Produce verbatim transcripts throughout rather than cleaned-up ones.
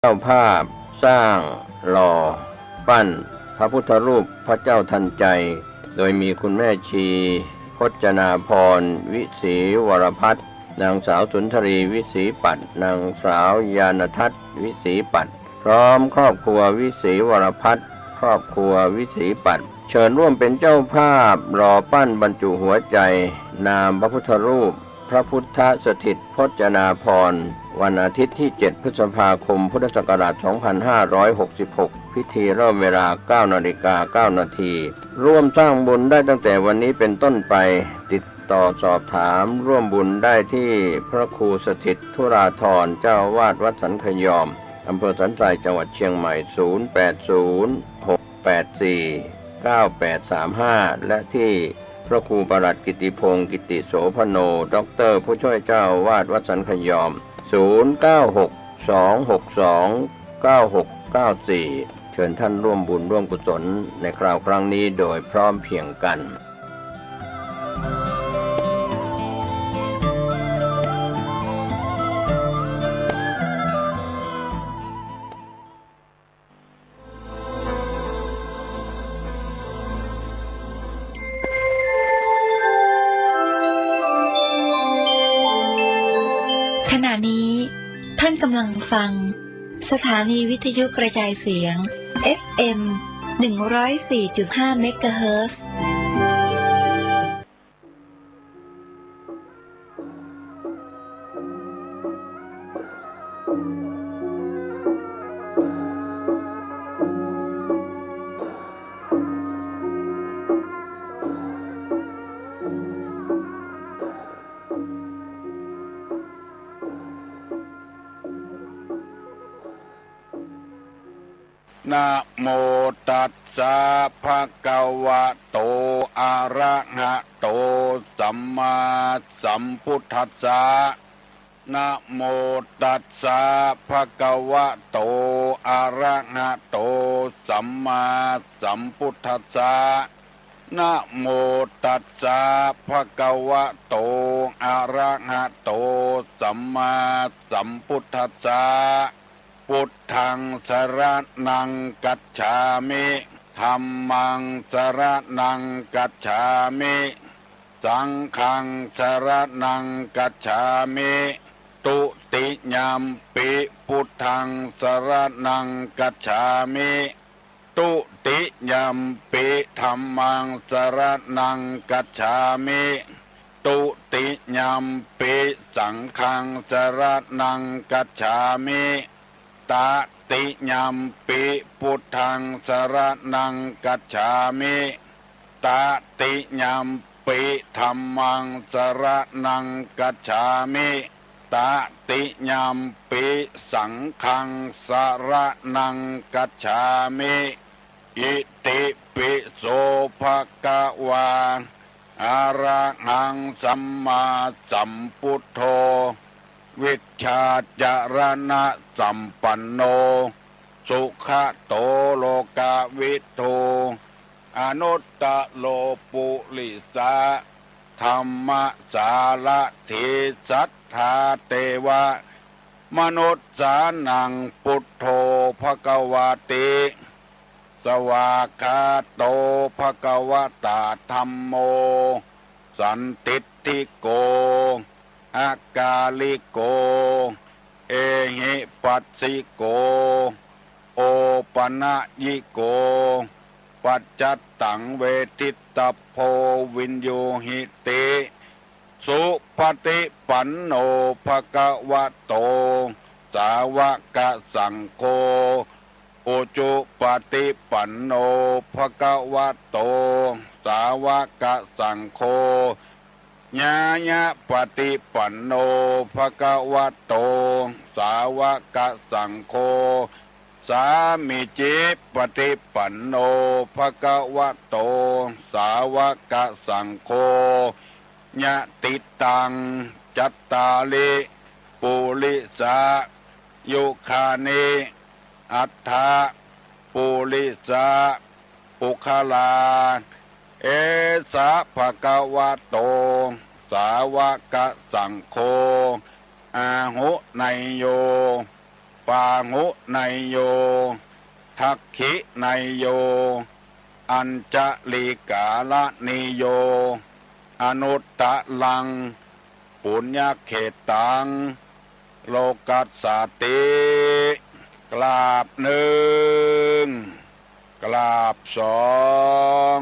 เจ้าภาพสร้างหล่อปั้นพระพุทธรูปพระเจ้าทันใจ โดยมีคุณแม่ชี พจนาภรณ์ วิศีวรพัฒน์ นางสาวสุนทรี วิศีปัตย์ นางสาวญาณทัศน์ วิศีปัตย์ พร้อมครอบครัววิศีวรพัฒน์ ครอบครัววิศีปัตย์ เชิญร่วมเป็นเจ้าภาพหล่อปั้นบรรจุหัวใจ นามพระพุทธรูป พระพุทธสถิตพจนาภรณ์ วันอาทิตย์ที่ เจ็ด พฤษภาคม พุทธศักราช สองพันห้าร้อยหกสิบหก พิธีเริ่มเวลา เก้านาฬิกาเก้านาที ร่วมสร้างบุญได้ตั้งแต่วันนี้เป็นต้นไป ติดต่อสอบถามร่วมบุญได้ที่พระครูสถิตธุราธร เจ้าอาวาสวัดสันขยอม อำเภอสันทราย จังหวัดเชียงใหม่ ศูนย์แปดศูนย์ หกแปดสี่ เก้าแปดสามห้า และที่พระครูประหลัดกิติพงศ์ กิติโสภโณ ด็อกเตอร์ ผู้ช่วยเจ้าอาวาสวัดสันขยอม ศูนย์เก้าหก สองหกสอง เก้าหกเก้าสี่ เชิญท่านร่วมบุญร่วมกุศลในคราวครั้งนี้โดยพร้อมเพรียงกัน ขณะนี้ท่านกำลังฟังสถานีวิทยุกระจายเสียง เอฟเอ็ม หนึ่งร้อยสี่จุดห้า เมกะเฮิรตซ์ นะโมตัสสะ ภะคะวะโต อะระหะโต สัมมาสัมพุทธัสสะ นะโมตัสสะ ภะคะวะโต อะระหะโต สัมมาสัมพุทธัสสะ นะโมตัสสะ ภะคะวะโต อะระหะโต สัมมาสัมพุทธัสสะ พุทธัง สรณัง คัจฉามิ ธัมมัง สรณัง คัจฉามิ สังฆัง สรณัง คัจฉามิ ทุติยัมปิ พุทธัง สรณัง คัจฉามิ ทุติยัมปิ ธัมมัง สรณัง คัจฉามิ ทุติยัมปิ สังฆัง สรณัง คัจฉามิ ตติยัมปิ พุทธัง สรณัง คัจฉามิ ตติยัมปิ ธัมมัง สรณัง คัจฉามิ ตติยัมปิ สังฆัง สรณัง คัจฉามิ อิติปิโส ภะคะวา อะระหัง สัมมาสัมพุทโธ วิชชาจรณะสัมปันโน สุขะโต โลกะวิทู อนุตตะโร ปุริสะธัมมะสารถี สัทธาเตวะมนุสสานัง พุทโธ ภะคะวาติ สวากขาโต ภะคะวะตา ธัมโม สันทิฏฐิโก อะกาลิโก เอหิปัสสิโก โอปะนะยิโก ปัจจัตตัง เวทิตตะโพ วินยูหิติ สุปะติปันโน ภะคะวะโต สาวะกะสังโฆ อุจุปะติปันโน ภะคะวะโต สาวะกะสังโฆ ญาญะปะติปันโน ภะคะวะโต สาวะกะสังโฆ สามีจิปะติปันโน ภะคะวะโต สาวะกะสังโฆ ยะติตัง จัตตาริ ปุริสะยุคานิ อัตถะ ปุริสะปุคคลา เอสะ ภะคะวะโต สาวะกะสังโฆ อาหุเนยโย ป ปาหุเนยโย ทักขิเนยโย อัญจลีกาลเนยโย อนุตตรัง ปุญญเขตตัง โลกัสสาติ กราบหนึ่ง กราบสอง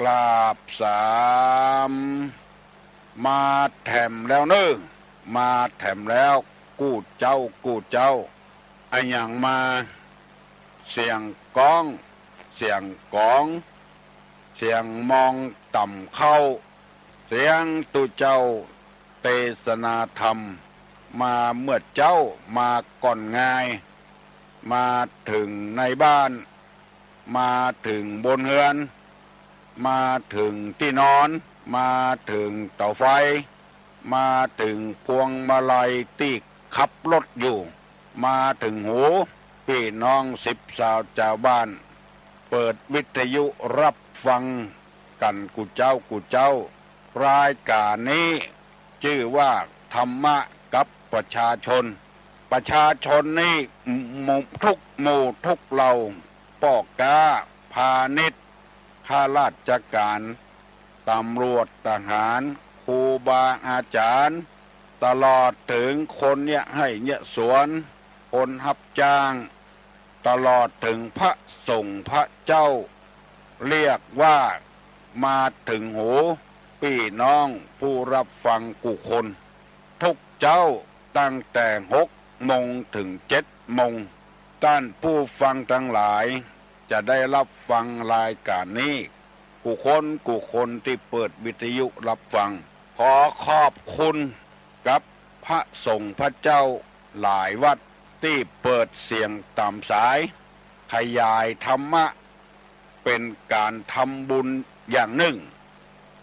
กราบสาม มาแถมแล้วเนอะ มาแถมแล้ว กู้เจ้า กู้เจ้า อะหยังมา เสียงก้อง เสียงก๋อง เสียงมองต่ำเข้า เสียงตุ๊เจ้าเตสนาธรรม มาเมื่อเจ๊า มาก่อนงาย มาเถิงในบ้าน มาเถิงบนเฮือน มาเถิงตี้นอน มาเถิงเต๋าไฟ มาเถิงพวงมาลัยตี้ขับรถอยู่ มาเถิงหูปี้น้องสิบสาวจาวบ้าน เปิดวิทยุฮับฟังกั๋นกู้เจ๊ากู้เจ๊า รายก๋านนี้จื้อว่าธรรมะกับประชาชน ประชาชนนี้หมู่ ทุกหมู่ทุกเหล่า ป้อก๊า พาณิชย์ ข้าราชก๋าน ตำรวจ ทหาร ครูบาอาจ๋ารย์ ตลอดเถิงคนเยียะไฮ่เยียะสวน คนฮับจ้าง ตลอดเถิงพระสงฆ์พระเจ้า เรียกว่ามาเถิงหูปี้น้องผู้ฮับฟังกู้คน ทุกเจ๊าตั้งแต่หกโมงเถิงเจ็ดโมง ต้านผู้ฟังตังหลายจะได้ฮับฟังรายก๋านนี้ กู้คนกู้คนตี้เปิดวิทยุฮับฟัง ขอขอบคุณกับพระสงฆ์พระเจ้าหลายวัดตี้เปิดเสียงต๋ามสาย ขยายธรรมะ เป๋นก๋านทำบุญอย่างนึ่ง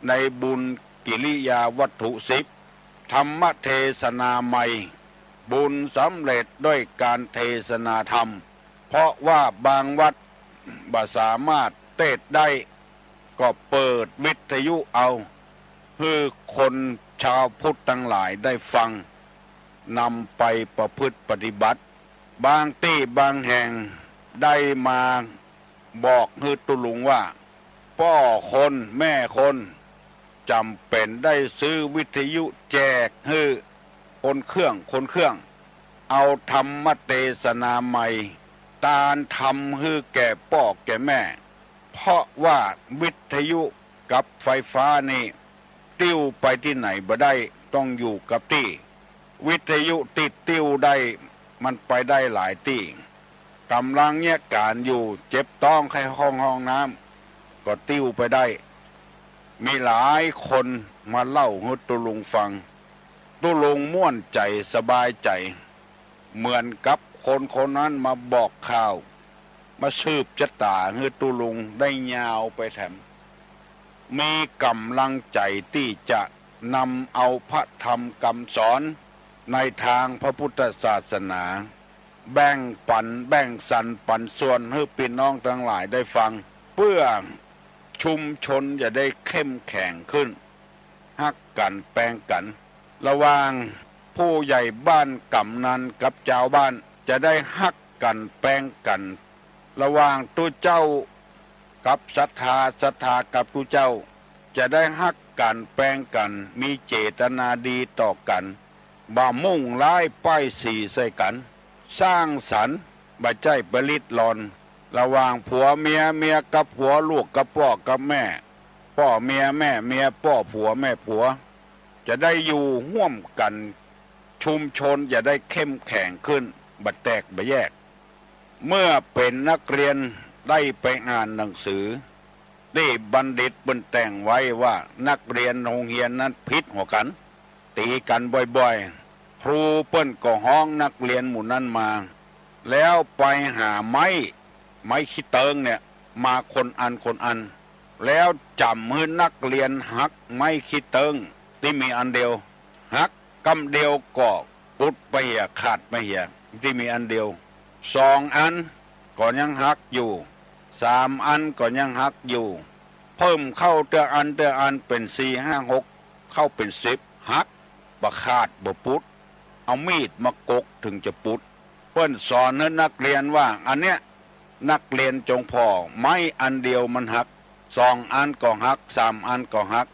ในบุญกิริยาวัตถุสิบ ธรรมเทศนาใหม่ บุญสำเร็จด้วยก๋านเทศนาธรรม เพราะว่าบางวัดบ่สามารถเตสน์ได้ ก็เปิดวิทยุเอา หื้อคนจาวพุทธตังหลายได้ฟัง นำไปประพฤติปฏิบัติ บางตี้บางแห่งได้มาบอกหื้อตุ๊ลุงว่า ป้อคนแม่คนจ๋ำเป๋นได้ซื้อวิทยุแจกหื้อคนเครื่องคนเครื่อง เอาธรรมเตสนาใหม่ ตานทำหื้อแก่ป้อแก่แม่ เพราะว่าวิทยุกับไฟฟ้านี่ ติ้วไปตี้ไหนบ่ได้ ต้องอยู่กับตี้ วิทยุตี้ติ้วได้ มันไปได้หลายตี้ ก๋ำลังเยียะก๋านอยู่ เจ็บต๊องไข้ฮ้องห้องน้ำ ก็ติ้วไปได้ มีหลายคนมาเล่าหื้อตุ๊ลุงฟัง ตุ๊ลุงม่วนใจ๋สบายใจ๋ เหมือนกับคนคนนั้นมาบอกข่าว มาสืบจะต๋าหื้อตุ๊ลุงได้ยาวไปแถม มีก๋ำลังใจ๋ตี้จะนำเอาพระธรรมกำสอนในตางพระพุทธศาสนา แบ่งปั๋นแบ่งสรรปั๋นส่วนหื้อปี้น้องตังหลายได้ฟัง เปื้อชุมชนจะได้เข้มแข็งขึ้น ฮักกั๋นแปงกั๋น ระหว่างผู้ใหญ่บ้านก๋ำนันกับจาวบ้าน จะได้ฮักกั๋นแปงกั๋น ระหว่างตุ๊เจ้ากับศรัทธา ศรัทธากับตุ๊เจ้า จะได้ฮักกั๋นแปงกั๋น มีเจตนาดีต่อกั๋น บ่มุ่งร้ายป้ายสีใส่กั๋น สร้างสรรค์ บ่ใจ้ไปริดรอน ระหว่างผัวเมีย เมียกับผัว ลูกกับป้อกับแม่ ป้อเมียแม่เมีย ป้อผัวแม่ผัว จะได้อยู่ฮ่วมกั๋น ชุมชนจะได้เข้มแข็งขึ้น บ่แตกบ่แยก เมื่อเป๋นนักเรียนได้ไปอ่านหนังสือ ตี้บัณฑิตเปิ้นแต่งไว้ว่านักเรียนโฮงเฮียนนั้นผิดหัวกั๋น ตี๋กั๋นบ่อยๆ ครูเปิ้นก็ฮ้องนักเรียนหมู่นั้นมา แล้วไปหาไม้ ไม้ขี้เติงเนี่ย มาคนอันคนอัน แล้วจ๋ำหื้อนักเรียนหักไม้ขี้เติงตี้มีอันเดียว หักกำเดียวก็ปุดไปเหีย ขาดไปเหีย ตี้มีอันเดียว สองอันก็ยังหักอยู่ สามอันก็ยังหักอยู่ เพิ่มเข้าเตื้ออันเตื้ออันเป๋นสี่ห้าหก เข้าเป๋นสิบ หัก บ่ขาดบ่ปุด เอามีดมากกเถิงจะปุด เปิ้นสอนหื้อนักเรียนว่า อันเนี้ย นักเรียนจงผ่อ ไม้อันเดียวมันหัก สองอันก็หัก สามอันก็หัก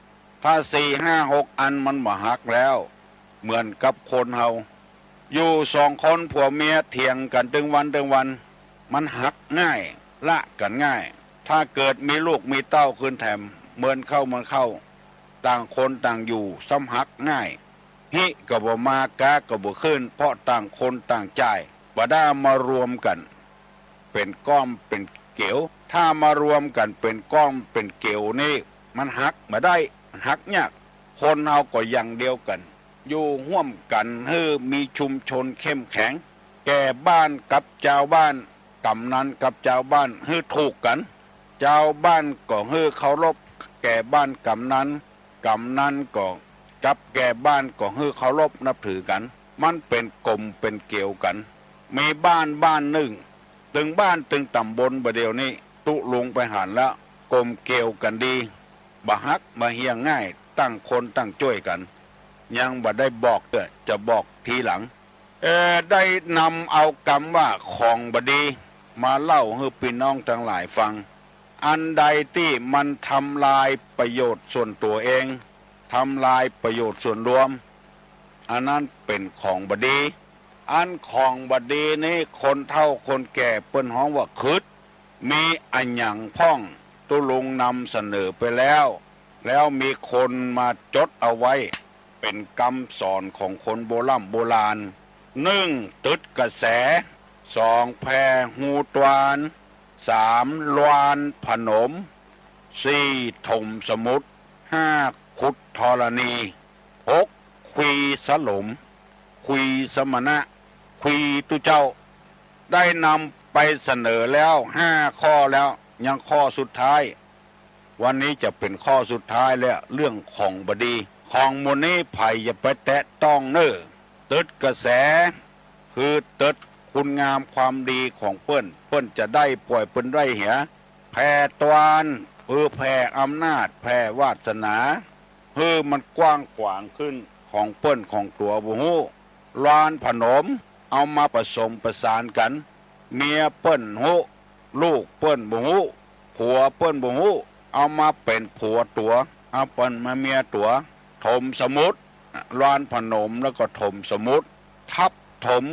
ถ้าสี่ห้าหกอันมันบ่หักแล้ว เหมือนกับคนเฮา อยู่สองคนผัวเมียเถียงกั๋นตึงวันตึงวัน มันหักง่าย ละกั๋นง่าย ถ้าเกิดมีลูกมีเต้าขึ้นแถม เมินเข้าเมินเข้า ต่างคนต่างอยู่ซ้ำหักง่าย ฮิก็บ่มา ก๊าก็บ่ขึ้น เพราะต่างคนต่างจ่าย บ่ได้มารวมกั๋นเป๋นก้อมเป๋นเก๋ว ถ้ามารวมกั๋นเป๋นก้อมเป๋นเก๋วนี่ มันหักบ่ได้ หักยาก คนเฮาก็อย่างเดียวกั๋น อยู่ฮ่วมกั๋นหื้อมีชุมชนเข้มแข็ง แก่บ้านกับจาวบ้าน กำนันกับจาวบ้านหื้อถูกกั๋น จาวบ้านก็หื้อเคารพแก่บ้านกำนัน กำนันก็กับแก่บ้านก็หื้อเคารพนับถือกั๋น มันเป๋นก๋มเป๋นเก๋วกั๋น มีบ้านบ้านนึ่ง ตึงบ้านตึงต๋ำบลบ่าเดี่ยวนี้ ตุ๊ลุงไปหันแล้ว ก๋มเก๋วกั๋นดี บ่หักบ่เหี่ยงง่าย ต่างคนต่างจ้วยกั๋น ยังบ่ได้บอกเตื้อ จะบอกทีหลัง เอ่อ ได้นำเอากำว่าของบ่ดี มาเล่าหื้อปี้น้องตังหลายฟัง อันใดตี้มันทำลายประโยชน์ส่วนตั๋วเอง ทำลายประโยชน์ส่วนรวม อันนั้นเป๋นของบ่ดี อันของบ่ดีนี้ คนเฒ่าคนแก่เปิ้นฮ้องว่าขึด มีอะหยังพ่อง ตุ๊ลุงนำเสนอไปแล้ว แล้วมีคนมาจดเอาไว้ เป๋นกำสอนของคนโบร่ำโบราณ นึ่ง ตึดกระแส สอง แพฮูตวาน สาม ลวานผนม สี่ ถมสมุทร ห้า ขุดธรณี หก คุยสลม คุยสมณะ คุยตุ๊เจ้า ได้นำไปเสนอแล้วห้าข้อแล้ว ยังข้อสุดท้าย วันนี้จะเป๋นข้อสุดท้ายแล้ว เรื่องของบ่ดี ของหมู่นี้ใผอย่าไปแตะต้องเน่อ ตึดกระแส คือตึดคุณงามความดีของเปิ้น เปิ้นจะได้ป่อยเปิ้นได้เหีย แพตวาน คือแผ่อำนาจ แผ่วาสนา หื้อมันกว้างขวางขึ้น ของเปิ้นของตั๋วบ่ฮู้ ลวานผนม เอามาผสมประสานกั๋น เมียเปิ้นฮู้ ลูกเปิ้นบ่ฮู้ ผัวเปิ้นบ่ฮู้ เอามาเป๋นผัวตั๋ว เอาเปิ้นมาเมียตั๋ว ถมสมุทร ลวานผนมแล้วก็ถมสมุทร ทับถม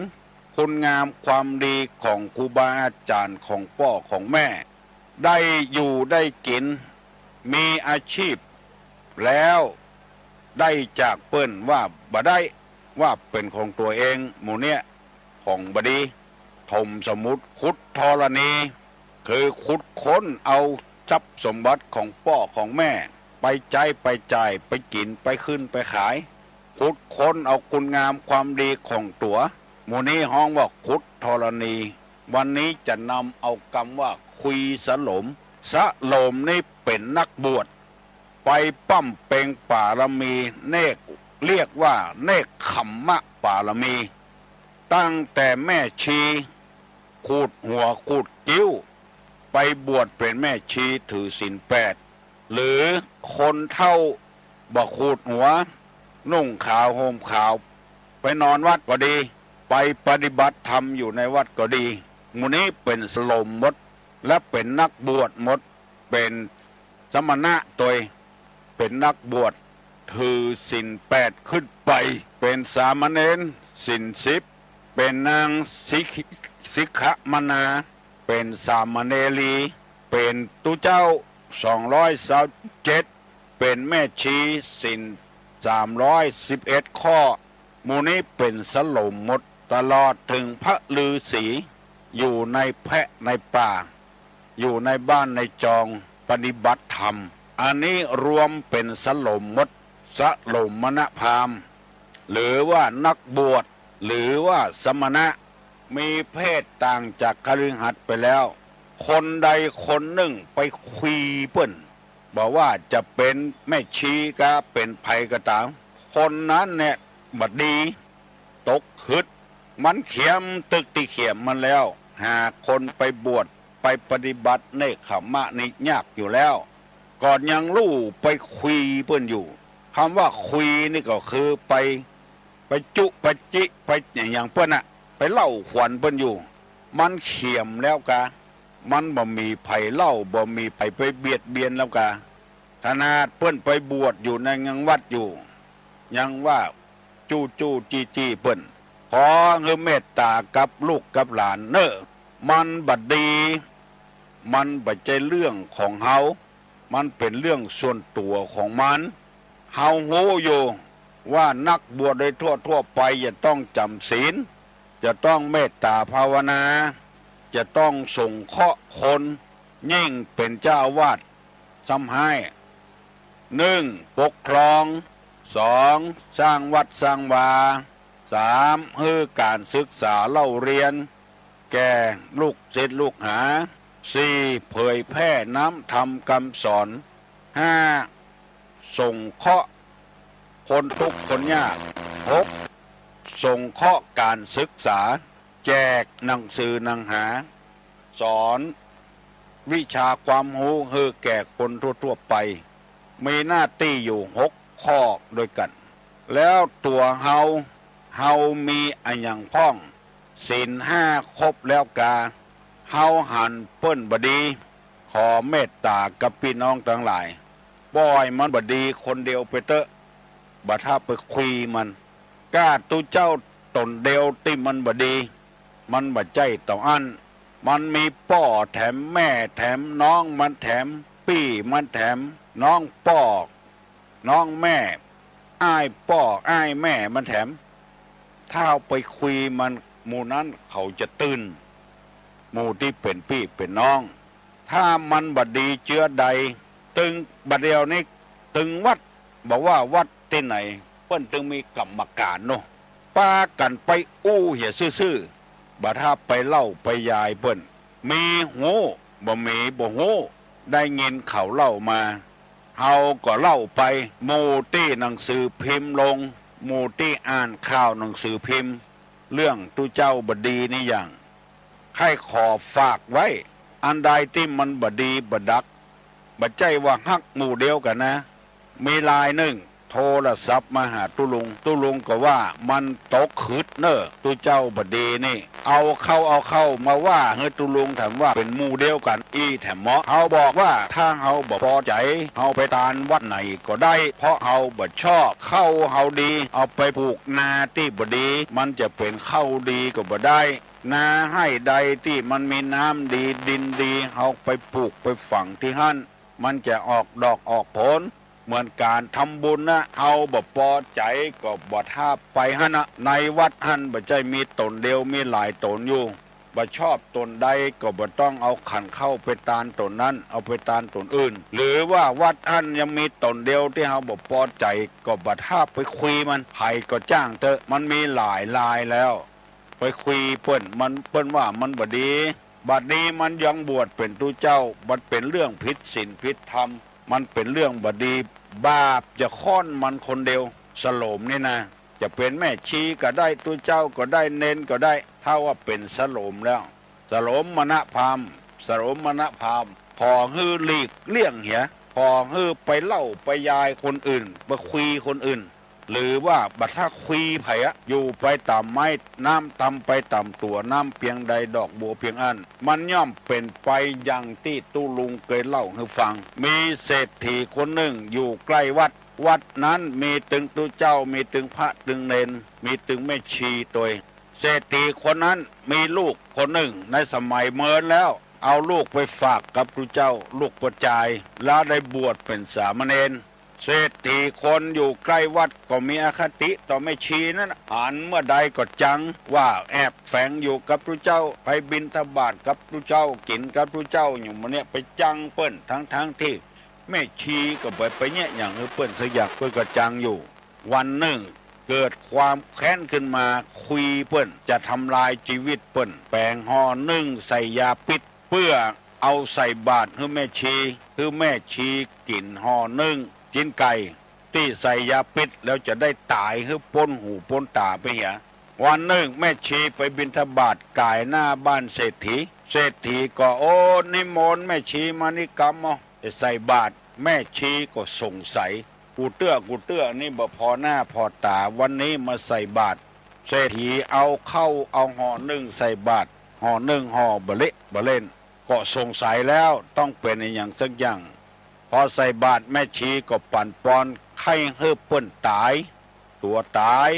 คุณงามความดีของครูบาอาจ๋ารย์ ของป้อของแม่ ได้อยู่ได้กิ๋น มีอาชีพ แล้วได้จากเปิ้นว่าบ่ได้ ว่าเป๋นของตั๋วเอง หมู่เนี้ย ของบ่ดี ถมสมุทร ขุดธรณี คือขุดค้นเอาทรัพย์สมบัติของป้อของแม่ ไปใจ๊ไปจ่าย ไปกิ๋น ไปขึ้นไปขาย ขุดค้นเอาคุณงามความดีของตั๋ว หมู่นี้ฮ้องว่าขุดธรณี วันนี้จะนำเอากำว่าคุยสลม สลมนี่เป๋นนักบวช ไปบำเพ็งปารมี เนก เรียกว่าเนกขัมมะปารมี ตั้งแต่แม่ชี ขูดหัวขูดคิ้ว ไปบวชเป๋นแม่ชีถือศีลแปด หรือคนเฒ่าบ่ขูดหัว นุ่งขาวห่มขาว ไปนอนวัดก็ดี ไปปฏิบัติธรรมอยู่ในวัดก็ดี หมู่นี้เป๋นสลมหมด และเป๋นนักบวชหมด เป๋นสมณะตวย เป๋นนักบวช ถือศีลแปดขึ้นไป เป๋นสามเณรศีลสิบ เป๋นนางสิกข สิกขมนา เป๋นสามเณรี เป๋นตุ๊เจ้า สองร้อยซาวเจ็ด เป๋นแม่ชีศีล สามร้อยสิบเอ็ดข้อ หมู่นี้เป๋นสลมหมด ตลอดเถิงพระฤๅษี อยู่ในแพะในป่า อยู่ในบ้านในจอง ปฏิบัติธรรม อันนี้รวมเป๋นสลมหมด สลมณพราหมณ์ หรือว่านักบวช หรือว่าสมณะ มีเพศต่างจากคฤหัสถ์ไปแล้ว คนใดคนนึ่งไปคุยเปิ้น บ่ว่าจะเป๋นแม่ชีกา เป๋นใผก็ต๋าม คนนั้นแหละบ่ดี ตกขึด มันเขียมตึกตี้เขียมมันแล้ว หาคนไปบวช ไปปฏิบัติเนกขัมมะนี่ยากอยู่แล้ว ก่อนยังลู่ไปคุยเปิ้นอยู่ กำว่าคุยนี่ก็คือไป ไปจุไปจิ ไปอะหยังเปิ้นน่ะ ไปเล่าขวัญเปิ้นอยู่ มันเขียมแล้วกา มันบ่มีใผเล่า บ่มีใผไปเบียดเบียนแล้วกา ขนาดเปิ้นไปบวชอยู่ในยังวัดอยู่ ยังว่าจู้จู้จี้จี้เปิ้น ขอหื้อเมตตากับลูกกับหลานเน่อ มันบ่ดี มันบ่ใจ้เรื่องของเฮา มันเป๋นเรื่องส่วนตั๋วของมัน เฮาฮู้อยู่ว่านักบวชโดยทั่วๆ ไปจะต้องจ๋ำศีล จะต้องเมตตาภาวนา จะต้องสงเคราะห์คน ยิ่งเป๋นเจ้าอาวาสซ้ำฮ้าย นึ่ง ปกครอง สอง สร้างวัดสร้างวา สาม หื้อก๋านศึกษาเล่าเรียน แก่ลูกศิษย์ลูกหา สี่ เผยแผ่น้ำธรรมกำสอน ห้า สงเคราะห์คนทุกข์คนยาก หก สงเคราะห์ก๋านศึกษา แจกหนังสือหนังหา สอนวิชาความฮู้หื้อแก่คนทั่วๆ ไป มีหน้าตี้อยู่หกข้อด้วยกั๋น แล้วตั๋วเฮา เฮามีอะหยังพ่อง ศีลห้าครบแล้วกา เฮาหันเปิ้นบ่ดี ขอเมตตากับปี้น้องตังหลาย ป่อยมันบ่ดีคนเดียวไปเต๊อะ บ่ถ้าไปคุยมัน ก้าตุ๊เจ้าต๋นเดียวตี้มันบ่ดี มันบ่ใจ้เต้าอั้น มันมีป้อแถมแม่แถมน้องมันแถม ปี้มันแถม น้องป้อ น้องแม่ อ้ายป้ออ้ายแม่มันแถม ถ้าเฮาไปคุยมัน หมู่นั้นเขาจะตื่น หมู่ตี้เป๋นปี้เป๋นน้อง ถ้ามันบ่ดีเจื้อใด ตึงบ่าเดี่ยวนี้ ตึงวัด บ่ว่าวัดตี้ไหน เปิ้นตึงมีกรรมก๋านเนาะ ปากั๋นไปอู้เหียซื่อๆ บ่ถ้าไปเล่าไปยายเปิ้น มีฮู้ บ่มีบ่ฮู้ ได้ยินเขาเล่ามา เฮาก็เล่าไป หมู่ตี้หนังสือพิมพ์ลง หมู่ตี้อ่านข่าวหนังสือพิมพ์ เรื่องตุ๊เจ้าบ่ดีนี่อย่าง ใค่ขอฝากไว้ อันใดตี้มันบ่ดีบ่ดัก บ่ใจ้ว่าฮักหมู่เดียวกั๋นนะ มีลายนึ่งโทรศัพท์มาหาตุ๊ลุง ตุ๊ลุงก็ว่ามันตกขึดเน่อ ตุ๊เจ้าบ่ดีนี่ เอาเข้าเอาเข้ามาว่าหื้อตุ๊ลุงแถมว่าเป๋นหมู่เดียวกั๋นอี้แถมเมาะ เฮาบอกว่าถ้าเฮาบ่ปอใจ๋ เฮาไปตานวัดไหนก็ได้ เพราะเฮาบ่ชอบ ข้าวเฮาดี เอาไปปลูกนาตี้บ่ดี มันจะเป๋นข้าวดีก็บ่ได้ นาไฮ่ใดตี้มันมีน้ำดีดินดี เฮาไปปลูกไปฝังตี้หั้น มันจะออกดอกออกผล เหมือนก๋านทำบุญนะ เฮาบ่ปอใจ๋ก็บ่ถ้าไปหั้นนะ ในวัดหั้นบ่ใจ้มีต๋นเดียว มีหลายต๋นอยู่ บ่ชอบต๋นใดก็บ่ต้องเอาขันข้าวไปตานต๋นนั้น เอาไปตานต๋นอื่น หรือว่าวัดหั้นยังมีต๋นเดียวตี้เฮาบ่ปอใจ๋ก็บ่ถ้าไปคุยมัน ใผก็จ้างเต๊อะ มันมีหลายลายแล้ว ไปคุยเปิ้น มัน เปิ้นว่ามันบ่ดี บัดนี้มันยังบวชเป๋นตุ๊เจ้า มันเป๋นเรื่องผิดศีลผิดธรรม มันเป๋นเรื่องบ่ดี บาปจะค่อนมันคนเดียว สโลมนี่นะ จะเป๋นแม่ชีก็ได้ ตุ๊เจ้าก็ได้ เณรก็ได้ ถ้าว่าเป๋นสโลมแล้ว สโลมมณพราหมณ์ สโลมมณพราหมณ์ ขอหื้อหลีกเลี่ยงเหีย ขอหื้อไปเล่าไปยายคนอื่น ไปคุยคนอื่น หรือว่าบ่ถ้าคุยใผอะ อยู่ไปต๋ามไม้ น้ำตำไปต๋ามตั๋ว น้ำเปียงใดดอกบัวเปียงอั้น มันย่อมเป๋นไปอย่างตี้ตุ๊ลุงเกยเล่าหื้อฟัง มีเศรษฐีคนนึ่งอยู่ใก้วัด วัดนั้นมีตึงตุ๊เจ้า มีตึงพระตึงเณร มีตึงแม่ชีตวย เศรษฐีคนนั้นมีลูกคนนึ่ง ในสมัยเมินแล้ว เอาลูกไปฝากกับตุ๊เจ้า ลูกป้อจาย แล้วได้บวชเป๋นสามเณร เศรษฐีคนอยู่ใก้วัดก็มีอคติต่อแม่ชีนั้น หันเมื่อใดก็จัง ว่าแอบแฝงอยู่กับตุ๊เจ้า ไปบิณฑบาตกับตุ๊เจ้า กิ๋นกับตุ๊เจ้าอยู่หมู่เนี้ย ไปจังเปิ้น ทั้งๆ ตี้แม่ชีก็บ่ไปเยียะหยังหื้อเปิ้นสักอย่าง เปิ้นก็จังอยู่ วันนึ่งเกิดความแค้นขึ้นมา คุยเปิ้น จะทำลายจีวิตเปิ้น แป๋งห่อนึ่งใส่ยาพิษ เปื้อเอาใส่บาตรหื้อแม่ชี หื้อแม่ชีกิ๋นห่อนึ่ง จิ๊นไก่ ตี้ใส่ยาพิษ แล้วจะได้ต๋ายหื้อป๊นหูป๊นต๋าไปเหีย วันนึ่งแม่ชีไปบิณฑบาตก๋ายหน้าบ้านเศรษฐี เศรษฐีก็ โอ้ นิมนต์แม่ชีมานี่กำ เอา จะใส่บาตร แม่ชีก็สงสัย กูเตื้อ กูเตื้อนี่บ่พอหน้าพอต๋า วันนี้มาใส่บาตร เศรษฐีเอาข้าวเอาห่อนึ่งใส่บาตร ห่อนึ่งห่อบ่เละบ่เล่น ก็สงสัยแล้วต้องเป๋นอะหยังสักอย่าง พอใส่บาตรแม่ชีก็ปั่นปอน ใค่หื้อเปิ้นต๋าย ตั๋วต๋าย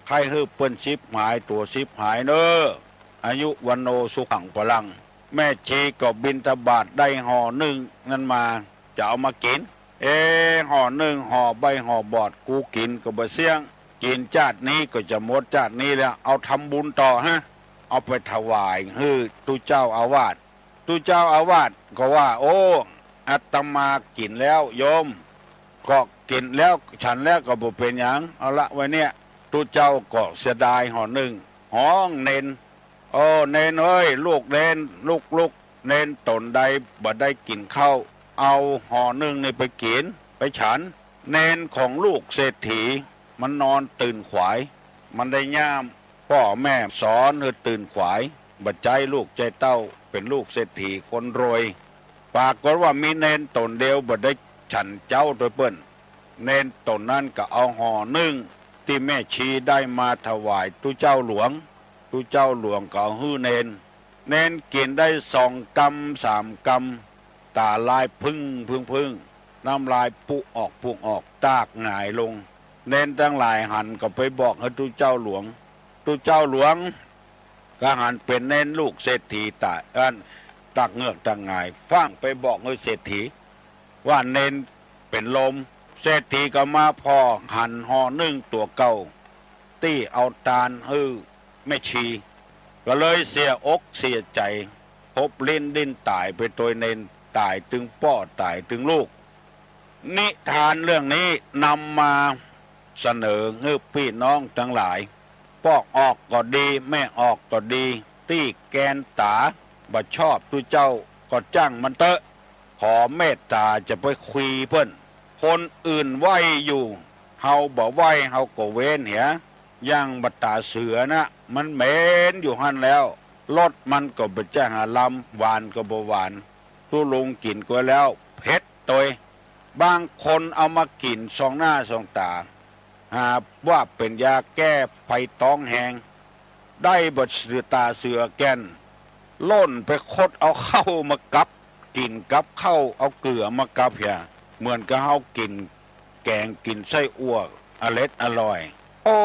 ใค่หื้อเปิ้นฉิบหาย ตั๋วฉิบหายเน่อ อายุ วัณโณ สุขัง พลัง แม่ชีก็บิณฑบาตได้ห่อนึ่งนั้นมา จะเอามากิ๋น เอ ห่อนึ่งห่อใบ้ห่อบอด กูกิ๋นก็บ่เสี้ยง กิ๋นจาตินี้ก็จะหมดจาตินี้แล้ว เอาทำบุญต่อฮะ เอาไปถวายหื้อตุ๊เจ้าอาวาส ตุ๊เจ้าอาวาสก็ว่า โอ้ อาตมากิ๋นแล้วโยม ก็กิ๋นแล้วฉันแล้วก็บ่เป๋นหยัง เอาละไว้เนี่ย ตุ๊เจ้าก็เสียดายห่อนึ่ง ฮ้องเณร โอ้ เณรเอ้ย ลูกเณร ลูกๆ เณรต๋นใดบ่ได้กิ๋นข้าว เอาห่อนึ่งนี่ไปกิ๋น ไปฉัน เณรของลูกเศรษฐี มันนอนตื่นขวาย มันได้ย่ามป้อแม่สอนหื้อตื่นขวาย บ่ใจ๊ลูกใจ๊เต้า เป๋นลูกเศรษฐีคนรวย ปรากฏว่ามีเณรต๋นเดียวบ่ได้ฉันเจ๊าตวยเปิ้น เณรต๋นนั้นก็เอาห่อนึ่งตี้แม่ชีได้มาถวายตุ๊เจ้าหลวง ตุ๊เจ้าหลวงก็เอาหื้อเณร เณรกิ๋นได้สองกำสามกำ ต๋าลายผึ้งผึ้งผึ้ง น้ำลายปุออกปุออก ตากหงายลง เณรตังหลายหันก็ไปบอกหื้อตุ๊เจ้าหลวง ตุ๊เจ้าหลวง ก็หันเป๋นเณรลูกเศรษฐีต๋าย อัน ตากเงือกตากหงาย ฟั่งไปบอกหื้อเศรษฐี ว่าเณรเป๋นลม เศรษฐีก็มาผ่อหันห่อนึ่งตั๋วเก่า ตี้เอาตานหื้อแม่ชี ก็เลยเสียอกเสียใจ๋ คบลิ้นดิ้นต๋ายไปตวยเณร ต๋ายตึงป้อต๋ายตึงลูก นิทานเรื่องนี้นำมาเสนอหื้อปี้น้องตังหลาย ป้อออกก็ดี แม่ออกก็ดี ตี้แกนต๋าบ่ชอบตุ๊เจ้าก็จ้างมันเต๊อะ ขอเมตต๋าจะไปคุยเปิ้น คนอื่นไหว้อยู่ เฮาบ่ไหว้เฮาก็เว้นเหีย อย่างบ่าต๋าเสือนะ มันเหม็นอยู่หั้นแล้ว รสมันก็บ่ใจ้หาลำ หวานก็บ่หวาน ตุ๊ลุงกิ๋นก็แล้วเผ็ดตวย บางคนเอามากิ๋นส่องหน้าส่องต๋า หาว่าเป๋นยาแก้ไฟต๊องแฮง ได้บ่าต๋าเสือแก่น ล่นไปคดเอาข้าวมากับ กิ๋นกับข้าว เอาเกลือมากับเหีย เหมือนกับเฮากิ๋นแก๋งกิ๋นไส้อั่วอเล็ดอร่อย โอ้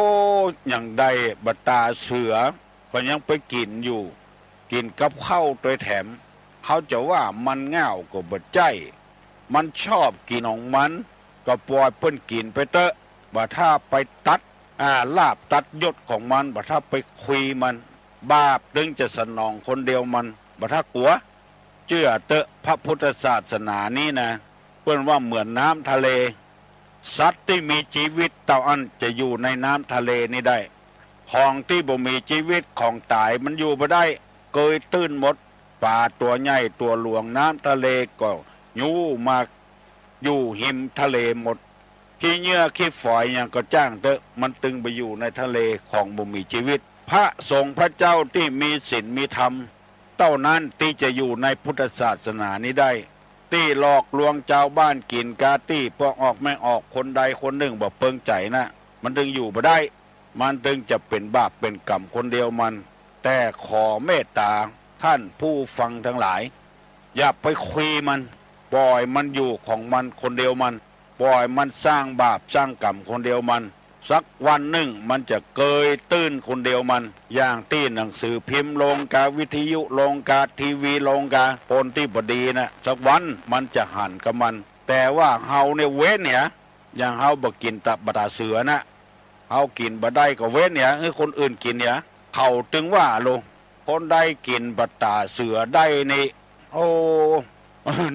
ยังได้บ่าต๋าเสือ ก็ยังไปกิ๋นอยู่ กิ๋นกับข้าวตวยแถม เฮาจะว่ามันง่าวก็บ่ใจ้ มันชอบกิ๋นของมัน ก็ป่อยเปิ้นกิ๋นไปเต๊อะ บ่าถ้าไปตัด อ่า ลาภตัดยศของมัน บ่าถ้าไปคุยมัน บาปตึงจะสนองคนเดียวมัน บ่าถ้ากั๋ว เจื้อเต๊อะ พระพุทธศาสนานี้นะ เปิ้นว่าเหมือนน้ำทะเล สัตว์ตี้มีจีวิตเต้าอั้นจะอยู่ในน้ำทะเลนี้ได้ ของตี้บ่มีจีวิต ของต๋ายมันอยู่บ่ได้ เกยตื้นหมด ป๋าตั๋วใหญ่ตั๋วหลวง น้ำทะเลก็ยู้มาอยู่ฮิมทะเลหมด ขี้เยื่อขี้ฝอยหยังก็จ้างเต๊อะ มันตึงไปอยู่ในทะเลของบ่มีจีวิต พระสงฆ์พระเจ้าตี้มีศีลมีธรรม เต้านั้นตี้จะอยู่ในพุทธศาสนานี้ได้ ตี้หลอกลวงจาวบ้านกิ๋นกาตี้ป้อออกแม่ออกคนใดคนนึ่งบ่เปิงใจ๋นะ มันตึงอยู่บ่ได้ มันตึงจะเป๋นบาปเป๋นกรรมคนเดียวมัน แต่ขอเมตต๋าท่านผู้ฟังตังหลาย อย่าไปคุยมัน ป่อยมันอยู่ของมันคนเดียวมัน ป่อยมันสร้างบาปสร้างกรรมคนเดียวมัน สักวันนึ่งมันจะเกยตื้นคนเดียวมัน อย่างตี้หนังสือพิมพ์ลงกา วิทยุลงกา ทีวีลงกา คนตี้บ่ดีนะ สักวันมันจะหันกับมัน แต่ว่าเฮาเนี่ยเว้นเหีย อย่างเฮาบ่กิ๋นต๋า บ่าต๋าเสือนะ เฮากิ๋นบ่ได้ก็เว้นเหีย หื้อคนอื่นกิ๋นเหีย เขาตึงว่าโล คนใดกิ๋นบ่าต๋าเสือได้นี่ โอ้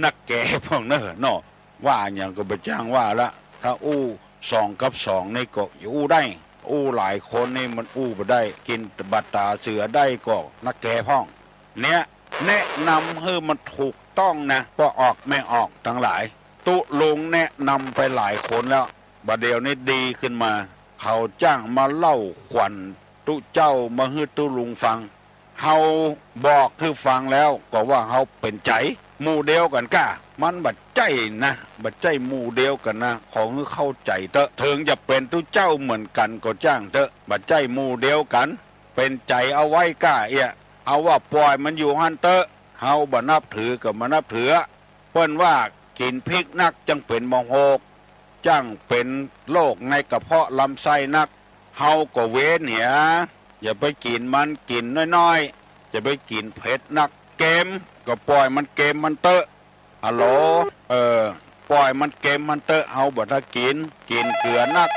นักแก่พ่องเน่อเนาะ ว่าหยังก็บ่จ้างว่าละ ถ้าอู้สองกับสองนี่ก็อู้ได้ อู้หลายคนนี่มันอู้บ่ได้ กิ๋นบ่าต๋าเสือได้ก็นักแก่พ่อง เนี่ย แนะนำหื้อมันถูกต้องนะ ป้อออกแม่ออกตังหลาย ตุ๊ลุงแนะนำไปหลายคนแล้ว บ่าเดี่ยวนี้ดีขึ้นมา เขาจ้างมาเล่าขวัญตุ๊เจ้ามาหื้อตุ๊ลุงฟัง เฮาบอกหื้อฟังแล้วก็ว่าเฮาเป๋นใจ๋ หมู่เดียวกั๋นก้า มันบ่ใจ้นะ บ่ใจ้หมู่เดียวกั๋นนะ ขอหื้อเข้าใจ๋เต๊อะ เถิงจะเป๋นตุ๊เจ้าเหมือนกั๋นก็จ้างเต๊อะ บ่ใจ้หมู่เดียวกั๋น เป๋นใจ๋เอาไว้ก้าเอี้ย เอาว่าป่อยมันอยู่หั้นเต๊อะ เฮาบ่นับถือก็บ่นับถือ เปิ้นว่ากิ๋นพริกนักจั้งเป๋นมะโฮก จั้งเป๋นโรคในกระเพาะลำไส้นัก เฮาก็เว้นเหีย อย่าไปกิ๋นมัน กิ๋นน้อยๆ อย่าไปกิ๋นเผ็ดนัก เกมก็ป่อยมันเกมมันเต๊อะ ฮัลโหล เออ ป่อยมันเกมมันเต๊อะ เฮาบ่ถ้ากิ๋น กิ๋นเกลือนัก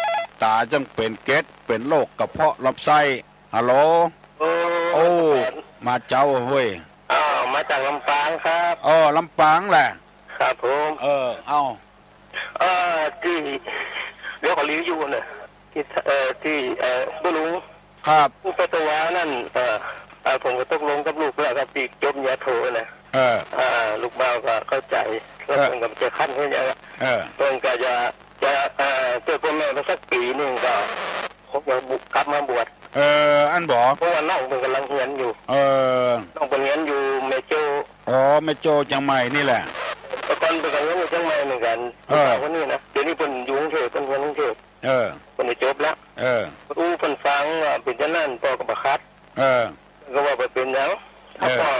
ต๋าจั้งเป๋นเกล็ด เป๋นโรคกระเพาะลำไส้ ฮัลโหล โอ้ โอ้ มาเจ๊าเฮ้ย อ้าว มาจากลำปางครับ เออ ลำปางแหละ ครับผม เออ เอา เอ่อ ตี้ เดี๋ยวขอรีวิวหน่อย ตี้ เอ่อ ตี้ เอ่อ ตุ๊ลุง ครับ ตี้ไปตะวานั้น เอ่อ เอ่อ ผมก็ตกลงกับลูกแล้วครับ ตี้จบปริญญาโทนะ เออ อ่า ลูกบ่าวก็เข้าใจ๋ แล้ว เออ เปิ้นก็จะคั้นหื้อหยัง เออ เปิ้นก็จะ จะ เอ่อ เจื้อป้อแม่ไปสักปี๋นึ่งก็ ผมจะบุ กลับมาบวช เออ อั้นบ่ เพราะว่าน้องเปิ้นก่ำลังเฮียนอยู่ เออ น้องเปิ้นเฮียนอยู่แม่โจ้ อ๋อ แม่โจ้เจียงใหม่นี่แหละ แต่ก่อนเปิ้นก็เฮียนอยู่เจียงใหม่เหมือนกั๋น เออ ลูกสาวคนนี้นะ เดี๋ยวนี้เปิ้นอยู่กรุงเทพฯ เปิ้นเฮียนกรุงเทพฯ เออ เปิ้นได้จบแล้ว เออ อู้เปิ้นฟังว่าเป๋นจานั้น ป้อก็บ่ขัด เออ ก็ว่าบ่เป๋นหยัง เออ ถ้าป้อ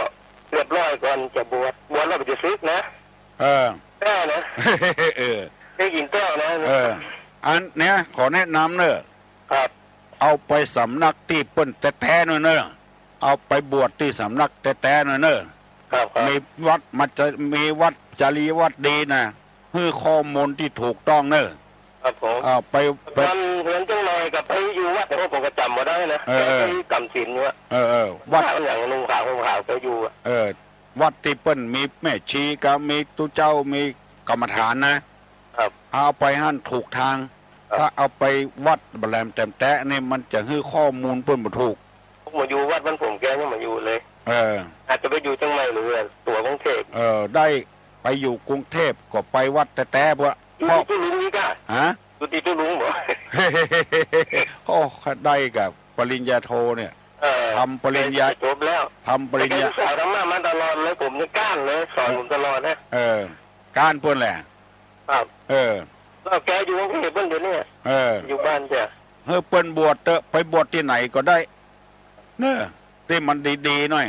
เรียบร้อยก่อนจะบวช บวชแล้วบ่จะสึกนะ เออ แต๊นะ เออ ได้ยินแต๊นะ เออ อันเนี้ยขอแนะนำเน่อ ครับ เอาไปสำนักตี้เปิ้นแต๊ๆ หน่อยเน่อ เอาไปบวชตี้สำนักแต๊ๆ หน่อยเน่อ ครับ ครับ มีวัดมาจะ มีวัดจริยวัตรดีนะ หื้อข้อมูลตี้ถูกต้องเน่อ ครับผม อ่า ไป ไป ต๋อนเฮียนเจียงใหม่ก็ไปอยู่วัด แต่ว่าผมก็จ๋ำบ่ได้นะ เออ แกไปจ๋ำศีลอยู่อะ เออ เออ วัด อย่างนุ่งขาวห่มขาวแกอยู่อะ เออ วัดตี้เปิ้นมีแม่ชีกับมีตุ๊เจ้ามีกรรมฐานนะ ครับ เอาไปหั้นถูกตาง ครับ ถ้าเอาไปวัดบ่แหลมแต๊ๆ นี่มันจะหื้อข้อมูลเปิ้นบ่ถูก ผมมาอยู่วัดบ้านผมแกยังมาอยู่เลย เออ อาจจะไปอยู่เจียงใหม่หรือตั๋วกรุงเทพฯ เออ ได้ไปอยู่กรุงเทพฯ ก็ไปวัดแต๊ๆ เปื้อ อยู่ตี้ตุ๊ลุงนี่ก้า ฮะ อยู่ตี้ตุ๊ลุงบ่ โอ้ ได้กับปริญญาโทเนี่ย เออ ทำปริญญา จบแล้ว ทำปริญญา แต่แกอุตส่าห์ธรรมะมาตลอดเลย ผมนี่ก้านเลย สอนผมตลอดนะ เออ ก้านเปิ้นแหละ ครับ เออ แล้วแกอยู่กรุงเทพฯ เปิ้นเดี๋ยวนี้ เออ อยู่บ้านจ้ะ หื้อเปิ้นบวชเต๊อะ ไปบวชตี้ไหนก็ได้ เน่อ ตี้มันดีๆ หน่อย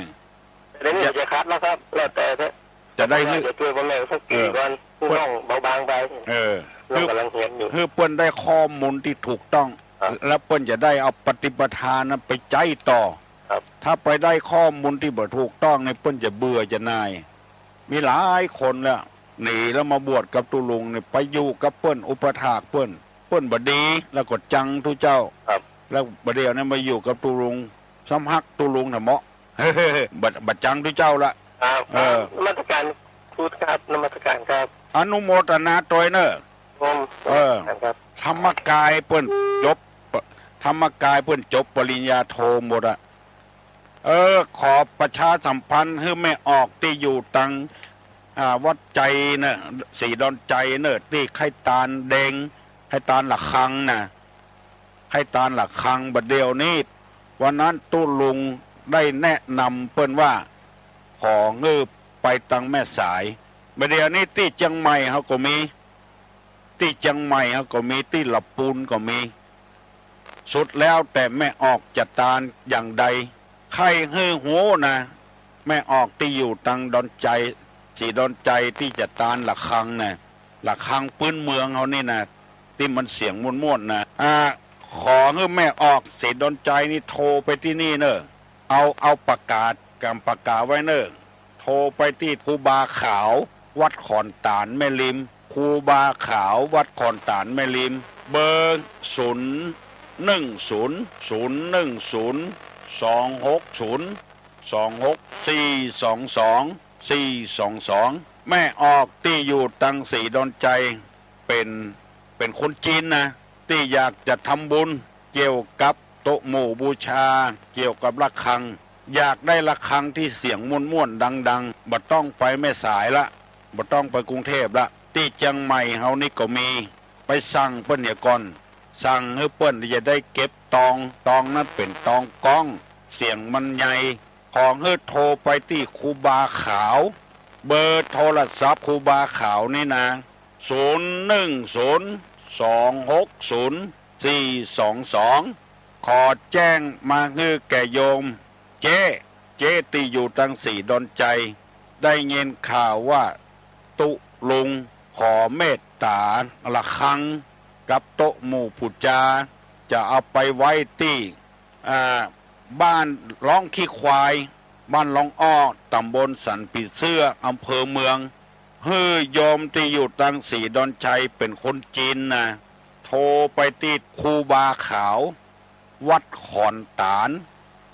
แต่เดี๋ยวนี้จะขัดแล้วครับ แล้วแต่เถอะ จะได้หื้อ เดี๋ยวช่วยป้อแม่สักปี๋ก่อน เออ ผู้น้องเบาบางไป เออ น้องก่ำลังเฮียนอยู่ หื้อเปิ้นได้ข้อมูลตี้ถูกต้อง ครับ แล้วเปิ้นจะได้เอาปฏิปทานั้นไปใจ๊ต่อ ครับ ถ้าไปได้ข้อมูลตี้บ่ถูกต้องนี่เปิ้นจะเบื่อจะหน่าย มีหลายคนแล้ว หนีแล้วมาบวชกับตุ๊ลุงนี่ ไปอยู่กับเปิ้น อุปัฏฐากเปิ้น เปิ้นบ่ดี แล้วก็จังตุ๊เจ้า ครับ แล้วบ่าเดี่ยวนี้มาอยู่กับตุ๊ลุง ซ้ำฮักตุ๊ลุงแท้เหมาะ บ่ บ่จังตุ๊เจ้าละ ครับ เออ นมัสการครูครับ นมัสการครับ อนุโมทนาตวยเน่อ ผม เออ ครับ ธรรมกายเปิ้นจบ ธรรมกายเปิ้นจบปริญญาโทหมดอะ เออ ขอประชาสัมพันธ์หื้อแม่ออกตี้อยู่ตัง อ่า วัดไจเน่อ ศรีดอนไจเน่อ ตี้ใค่ตานแดง ใค่ตานละฆังน่ะ ใค่ตานละฆัง บ่าเดี่ยวนี้ วันนั้นตุ๊ลุงได้แนะนำเปิ้นว่า ขอหื้อไปตังแม่สาย บ่าเดี่ยวนี้ตี้เจียงใหม่เฮาก็มี ตี้เจียงใหม่เฮาก็มี ตี้ละปูนก็มี สุดแล้วแต่แม่ออกจะตานอย่างใด ใค่หื้อฮู้นะ แม่ออกตี้อยู่ตังดอนไจ ศรีดอนไจตี้จะตานละฆังน่ะ ละฆังปื๊นเมืองเฮานี่นะ ตี้มันเสียงม่วนๆ นะ อ่า ขอหื้อแม่ออกศรีดอนไจนี่โทรไปตี้นี่เน่อ เอา เอาประกาศ กำประกาศไว้เน่อ โทรไปตี้ครูบาขาว วัดขอนตาลแม่ริม ครูบาขาว วัดขอนตาลแม่ริม เบอร์ ศูนย์หนึ่งศูนย์ ศูนย์หนึ่งศูนย์ สองหกศูนย์ สองหก สี่สองสอง สี่สองสอง แม่ออกตี้อยู่ตังศรีดอนไจ เป๋น เป๋นคนจีนนะ ตี้อยากจะทำบุญเกี่ยวกับโต๊ะหมู่บูชา เกี่ยวกับละฆัง อยากได้ละฆังตี้เสียงม่วนๆ ดังๆ บ่ต้องไปแม่สายละ บ่ต้องไปกรุงเทพฯ ละ ตี้เจียงใหม่เฮานี่ก็มี ไปสั่งเปิ้นเหียก่อน สั่งหื้อเปิ้นจะได้เก็บตอง ตองนั้นเป๋นตองก้อง เสียงมันใหญ่ ขอหื้อโทรไปตี้ครูบาขาว เบอร์โทรศัพท์ครูบาขาวนี่นะ ศูนย์หนึ่งศูนย์ สองหกศูนย์ สี่สองสอง ขอแจ้งมาหื้อแก่โยม เจ๊ เจ๊ตี้อยู่ตังสีดอนชัย ได้ยินข่าวว่าตุ๊ลุงขอเมตต๋าระฆังกับโต๊ะหมู่ปู๋จา จะเอาไปไว้ตี้ อ่า บ้านร้องขี้ควาย บ้านร้องอ้อ ต๋ำบลสันผีเสื้อ อำเภอเมือง หื้อโยมตี้อยู่ตังสีดอนชัยเป๋นคนจีนนะ โทรไปตี้ครูบาขาว วัดขอนตาล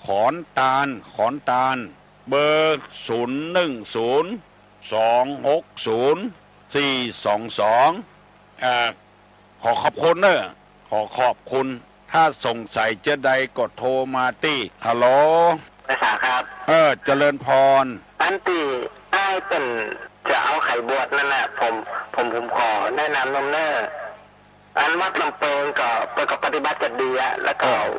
ขอนตาล ขอนตาล เบอร์ ศูนย์หนึ่งศูนย์ สองหกศูนย์ สี่สองสอง อ่า ขอขอบคุณเน่อ ขอขอบคุณ ถ้าสงสัยจะใดก็โทรมาตี้ ฮัลโหล ไหว้สาครับ เออ เจริญพร อันตี้อ้ายเปิ้นจะเอาใค่บวชนั่นน่ะ ผม ผม ผมขอแนะนำนำเน่อ อันวัดลำเปิงก็เปิ้นก็ปฏิบัติกั๋นดีอะ แล้วก็ เออ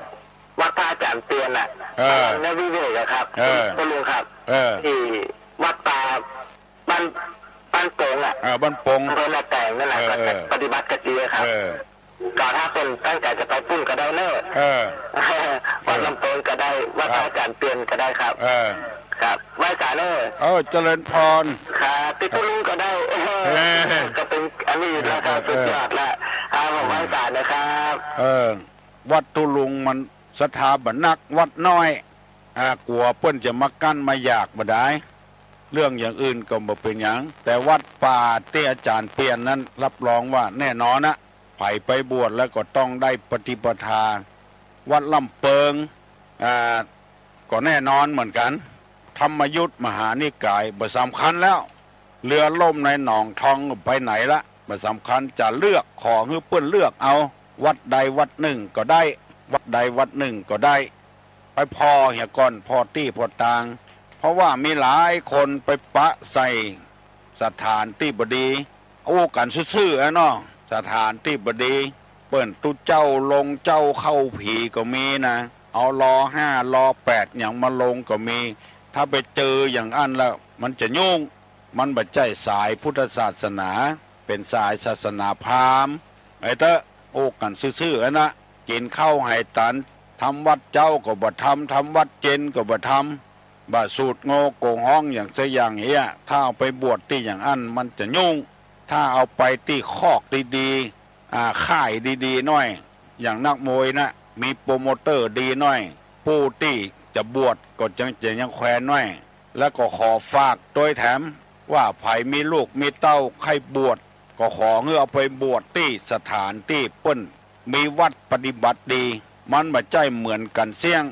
วัดพระอาจ๋ารย์เปียนน่ะ เออ ในวิเวกอะครับ เออ ตุ๊ลุงครับ เออ ตี้วัดป่า บ้าน บ้านปงอะ เออ บ้านปง อำเภอแม่แตงนั่นแหละ เออ ก็ เออ ปฏิบัติกั๋นดีครับ เออ ก็ถ้าเปิ้นตั้งใจ๋จะไปปุ้นก็ได้เน่อ เออ วัดลำเปิงก็ได้ วัดพระอาจ๋ารย์เปียนก็ได้ครับ เออ ครับ ไหว้สาเน่อ เออ เจริญพร ครับ ตี้ตุ๊ลุงก็ได้ เออ ก็เป๋นอันนี้แล้วครับ เออ เออ สุดยอดละ ครับ ผม เออ ไหว้สานะครับ เออ วัดตุ๊ลุงมันศรัทธาบ่นัก วัดน้อย อ่า กั๋วเปิ้นจะมากั้นมาอยากบ่ดาย เรื่องอย่างอื่นก็บ่เป๋นหยัง แต่วัดป่าตี้อาจ๋ารย์เปียนนั้นรับรองว่าแน่นอนนะ ใผไปบวชแล้วก็ต้องได้ปฏิปทา วัดลำเปิง อ่า ก็แน่นอนเหมือนกั๋น ธรรมยุตมหานิกาย บ่สำคัญแล้ว เรือล่มในหนองทองไปไหนละ บ่สำคัญ จะเลือก ขอหื้อเปิ้นเลือกเอา วัดใดวัดนึ่งก็ได้ วัดใดวัดนึ่งก็ได้ ไปผ่อเหียก่อน ผ่อตี้ผ่อตาง เพราะว่ามีหลายคนไปปะใส่สถานตี้บ่ดี อู้กั๋นซื่อๆ อะเนาะ สถานตี้บ่ดี เปิ้นตุ๊เจ้าลงเจ้าเข้าผีก็มีนะ เอาลอห้าลอแปดหยังมาลงก็มี ถ้าไปเจออย่างอั้นแล้วมันจะยุ่ง มันบ่ใจ้สายพุทธศาสนา เป๋นสายศาสนาพราหมณ์ ไอ้เต๊อะ อู้กั๋นซื่อๆ อะนะ กิ๋นข้าวไหตัน ทำวัตรเจ๊าก็บ่ทำ ทำวัตรเย็นก็บ่ทำ บ่สูตรโงโก๋งฮ้องอย่างสักอย่างเอี้ย ถ้าเอาไปบวชตี้อย่างอั้นมันจะยุ่ง ถ้าเอาไปตี้คอกดีๆ อ่า ค่ายดีๆ หน้อย อย่างนักมวยนะ มีโปรโมเตอร์ดีหน้อย ผู้ตี้จะบวชก็จังจะยังแควนหน้อย แล้วก็ขอฝากตวยแถม ว่าใผมีลูกมีเต้าใค่บวช ก็ขอหื้อเอาไปบวชตี้สถานตี้เปิ้นมีวัตรปฏิบัติดี มันบ่ใจ้เหมือนกั๋นเสี้ยง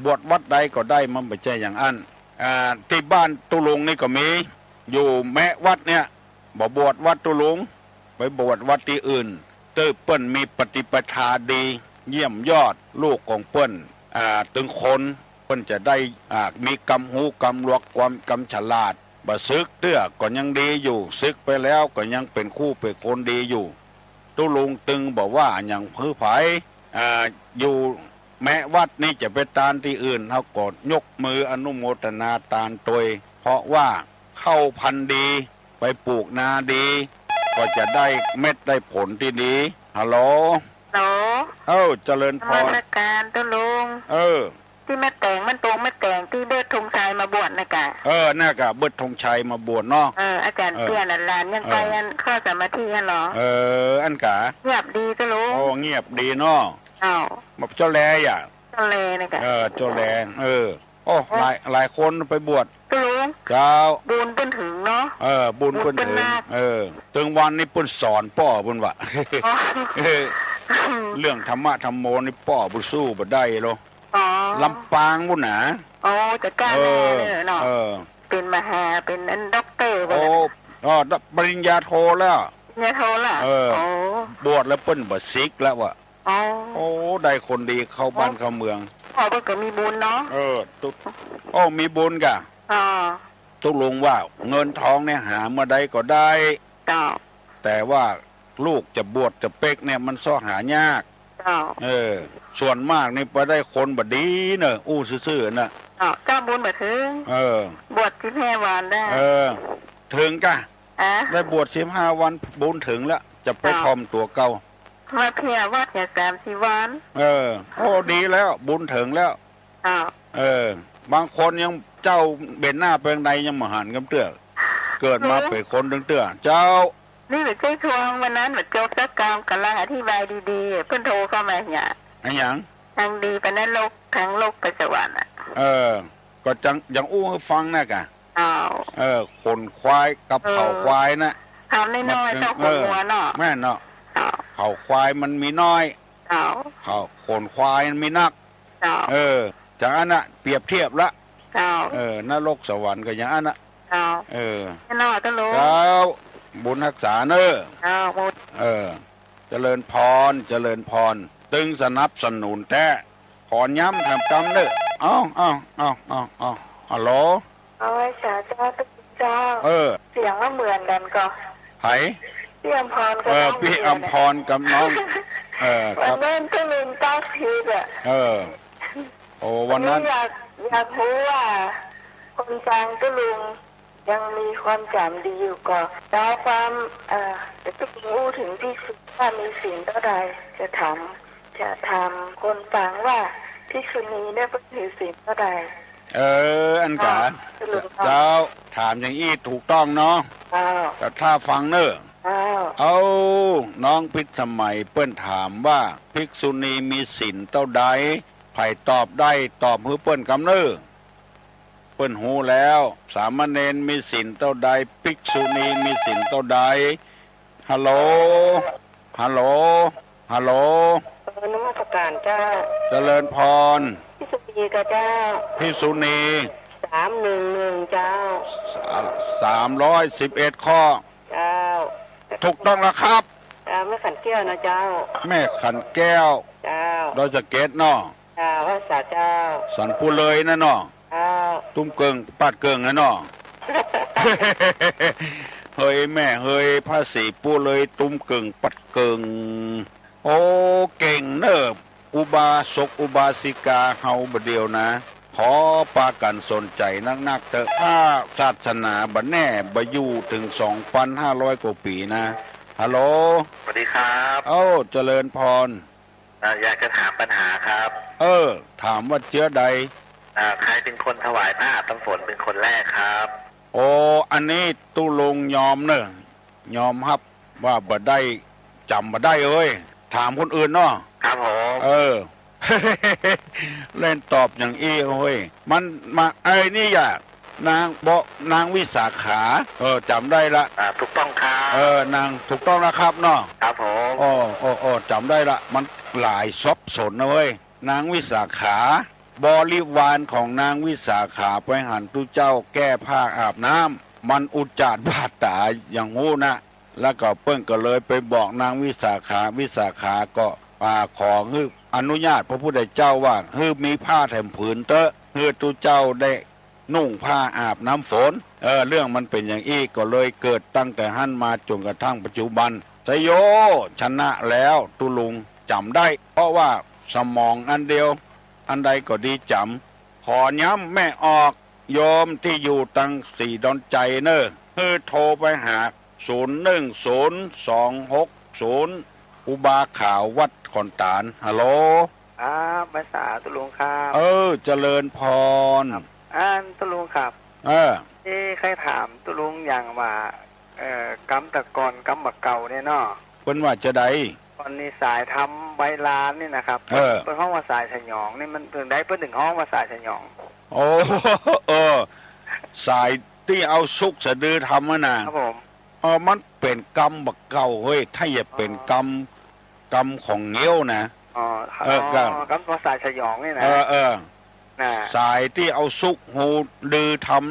บวชวัดใดก็ได้ มันบ่ใจ้อย่างอั้น อ่า ตี้บ้านตุ๊ลุงนี่ก็มี อยู่แมะวัดเนี่ย บ่บวชวัดตุ๊ลุง ไปบวชวัดตี้อื่น ตี้เปิ้นมีปฏิปทาดี เยี่ยมยอด ลูกของเปิ้น อ่า ตึงคน เปิ้นจะได้ อ่า มีกำฮู้กำลวก ความกำฉลาด บ่สึกเตื้อก็ยังดีอยู่ สึกไปแล้วก็ยังเป๋นคู่เป๋นคนดีอยู่ ตุ๊ลุงตึงบ่ว่าหยังหื้อใผ อ่า อยู่แมะวัดนี่จะไปตานตี้อื่น เฮาก็ยกมืออนุโมทนาตานตวย เพราะว่าข้าวพันธุ์ดี ไปปลูกนาดี ก็จะได้เม็ดได้ผลตี้ดี ฮัลโหล ฮัลโหล เอ้า เจริญพร นมัสก๋ารตุ๊ลุง เออ ตี้แม่แต๋ง บ้านปงแม่แต๋ง ตี้เบิดธงชัยมาบวชนะกะ เออ น่ะกะ เบิดธงชัยมาบวชเนาะ เออ อาจ๋ารย์ เออ เปียนหลานยังไป เออ อันเข้าสมาธิหั้นเหรอ เออ อั้นกะ เงียบดีตุ๊ลุง โอ้ เงียบดีเนาะ เจ้า บ่เจ้าแลอ่ะ เจ้าแลนะกะ เออ เจ้าแล เออ โอ้ โอ้ หลาย หลายคนไปบวช ตุ๊ลุง เจ้า บุญเปิ้นถึงเนาะ เออ บุญเปิ้นถึง บุญเปิ้นมาก เออ ตึงวันนี้เปิ้นสอนป้อเปิ้นว่า อ๋อ เออ เรื่องธรรมะธรรมโมนี่ป้อบ่สู้บ่ได้หรอก อ๋อ ลำปางปู้นน่ะ อ๋อ จะก้าวหน้า เออ เลยเนาะ เออ เป๋นมหา เป๋นอันด็อกเตอร์ โอ้ ปู้นน่ะ อ๋อ ปริญญาโทแล้ว ปริญญาโทละ เออ อ๋อ บวชแล้วเปิ้นบ่สึกแล้วว่ะ อ๋อ โอ้ ได้คนดีเข้าบ้านเข้าเมือง ป้อเปิ้นก็มีบุญเนาะ เออ ตุ๊ โอ้ มีบุญกะ อ๋อ ตุ๊ลุงว่าเงินทองเนี่ยหาเมื่อใดก็ได้ เจ้า แต่ว่าลูกจะบวชจะเป๊กเนี่ยมันเซาะหายาก เจ้า เออ ส่วนมากนี่ไปได้คนบ่ดีเนอะ อู้ซื่อๆ น่ะ เจ้า เจ้าบุญบ่ถึง เออ บวชสิบห้าวันได้ เออ เถิงก่ะ อ่ะ ได้บวชสิบห้าวัน บุญเถิงแล้ว จะไป อ้าว ถ่อมตั๋วเก่า มาเที่ยววัดเนี่ยสามสี่วัน เออ โอ้ ดีแล้ว บุญเถิงแล้ว อ้าว เออ บางคนยังเจ้าเบนหน้าไปตางใดยังบ่หันกำเตื้อ เกิดมา หือ เป๋นคนตึงเตื้อ เจ้า นี่บ่ใจ้ทวงวันนั้นบ่จบสักกำ ก่ำลังอธิบายดีๆ เปิ้นโทรเข้ามาเนี่ย อะหยัง ทางดีไปนรก ทางโลกไปสวรรค์อะ เออ ก็จัง ยังอู้หื้อฟังนะก่ะ อ้าว เออ ขนควายกับ เออ เขาควายนะ ถามน้อยๆ มัน เจ้า เออ ขนงัวเนาะ แม่นเนาะ อ้าว เขาควายมันมีน้อย อ้าว เขา ขนควายมันมีนัก เจ้า เออ จะอั้นน่ะ เปรียบเทียบละ เจ้า เออ นรกสวรรค์ก็อย่างอั้นน่ะ เจ้า เออ แน่นอน เจ้าหลวง เจ้า บุญฮักษาเน้อ เจ้า บุญ เออ เจริญพร เจริญพร ตึงสนับสนุนแต๊ ขอย้ำแถมกำเน้อ เอ้า เอ้า ฮัลโหล เอาไว้สาเจ้า เจ้า เออ เสียงก็เหมือนกันก่อ ใผ ปี้อำพรกับ เออ น้อง ปี้อำพรกับน้อง เออ ครับ วันนั้นก็ลืมตั้งผิดอะ เออ โอ้ วันนั้น วันนี้อยาก อยากฮู้ว่า คนฟังตุ๊ลุงยังมีความจ๋ำดีอยู่ก่อ แล้วความ เอ่อ ตุ๊ลุงอู้เถิงภิกษุว่ามีศีลเต้าใด จะถาม จะถามคนฟังว่าภิกษุณีเนี่ยเปิ้นถือศีลเต้าใด เออ อันก๋า เจ้า เจ้า ถามอย่างอี้ถูกต้องเนาะ เจ้า แต่ถ้าฟังเน้อ เจ้า เอ้า น้องพิสมัยเปิ้นถามว่าภิกษุณีมีศีลเต้าใด ใผตอบได้ตอบหื้อเปิ้นกำเน้อ เปิ้นฮู้แล้ว สามเณรมีศีลเต้าใด ภิกษุณีมีศีลเต้าใด ฮัลโหล ฮัลโหล ฮัลโหล เออ นมัสการเจ้า เจริญพร ภิกษุณีกับเจ้า ภิกษุณี สามหนึ่งหนึ่งเจ้า สา- สามร้อยสิบเอ็ดข้อ เจ้า ถูกต้องแล้วครับ เจ้า แม่ขันแก้วนะเจ้า แม่ขันแก้ว เจ้า ดอยสะเก็ดเนาะ เจ้า ฮักษาเจ้า สันปูเลยนะเนาะ เจ้า ตุ้มเกิ่งปัดเกิ่งนะเนาะ เฮ้ยแม่เฮ้ย ภาษีปูเลยตุ้มเกิ่งปัดเกิ่ง โอ้ เก่งเน้อ อุบาสกอุบาสิกาเฮาบ่าเดี่ยวนะ ขอปากั๋นสนใจ๋นักๆ เต๊อะ ถ้าศาสนาบ่แน่บ่อยู่เถิงสองปันห้าร้อยกว่าปี๋นะ ฮัลโหล สวัสดีครับ เอ้า เจริญพร เอ่อ อยากจะถามปัญหาครับ เออ ถามว่าเจื้อใด เอ่อ ใครเป็นคนถวายผ้าอาบน้ำฝนเป็นคนแรกครับ โอ้ อันนี้ตุ๊ลุงยอมเน้อ ยอมฮับว่าบ่ได้ จ๋ำบ่ได้เอ้ย ถามคนอื่นเนาะ ครับผม เออ เล่นตอบอย่างอี้เฮ้ย มันมา ไอ้นี่อย่า นางบ่ นางวิสาขา เออ จ๋ำได้ละ อ่า ถูกต้องครับ เออ นางถูกต้องนะครับเนาะ ครับผม อ้อ อ้อ อ้อ จ๋ำได้ละ มันหลายสับสนนะเว้ย นางวิสาขา บริวารของนางวิสาขาไปหันตุ๊เจ้าแก้ผ้าอาบน้ำ มันอุจจาระบาดต๋าอย่างฮู้นะ แล้วก็เปิ้นก็เลยไปบอกนางวิสาขา วิสาขาก็ อ่า ขอหื้ออนุญาตพระพุทธเจ้าว่า หื้อมีผ้าแถมผืนเต๊อะ หื้อตุ๊เจ้าได้นุ่งผ้าอาบน้ำฝน เออ เรื่องมันเป๋นอย่างอี้ ก็เลยเกิดตั้งแต่หั้นมาจ๋นกระทั่งปัจจุบัน ไชโย ชนะแล้วตุ๊ลุง จ๋ำได้ เพราะว่าสมองอันเดียว อันใดก็ดีจ๋ำ ขอย้ำแม่ออก โยมตี้อยู่ตังสีดอนชัยเน่อ หื้อโทรไปหา ศูนย์หนึ่งศูนย์สองหกศูนย์ อุบาขาววัดขอนตาล ฮัลโหล ครับ ไหว้สาตุ๊ลุงครับ เออ เจริญพร ครับ อันตุ๊ลุงครับ เออ เอ๊ะ ใค่ถามตุ๊ลุงอย่างว่า เอ่อ กำตะก่อน กำบ่าเก่าเนี่ยเนาะ เปิ้นว่าจาใด ก่อนนี่สายธรรมใบลานนี่นะครับ เออ เปิ้นฮ้องว่าสายสยองนี่ มันเถิงใดเปิ้นเถิงฮ้องว่าสายสยอง โอ้ เออ สายตี้เอาสุกสะดือธรรมอะนะ ครับผม เออ มันเป๋นกำบ่าเก่าเฮ้ย ถ้าอย่าเป๋น อ๋อ กำ กำของเงี้ยวนะ อ๋อ เออ อ๋อ ก็ กำว่าสายสยองนี่นะ เออ เออ น่ะ สายตี้เอาสุกหูดือธรรม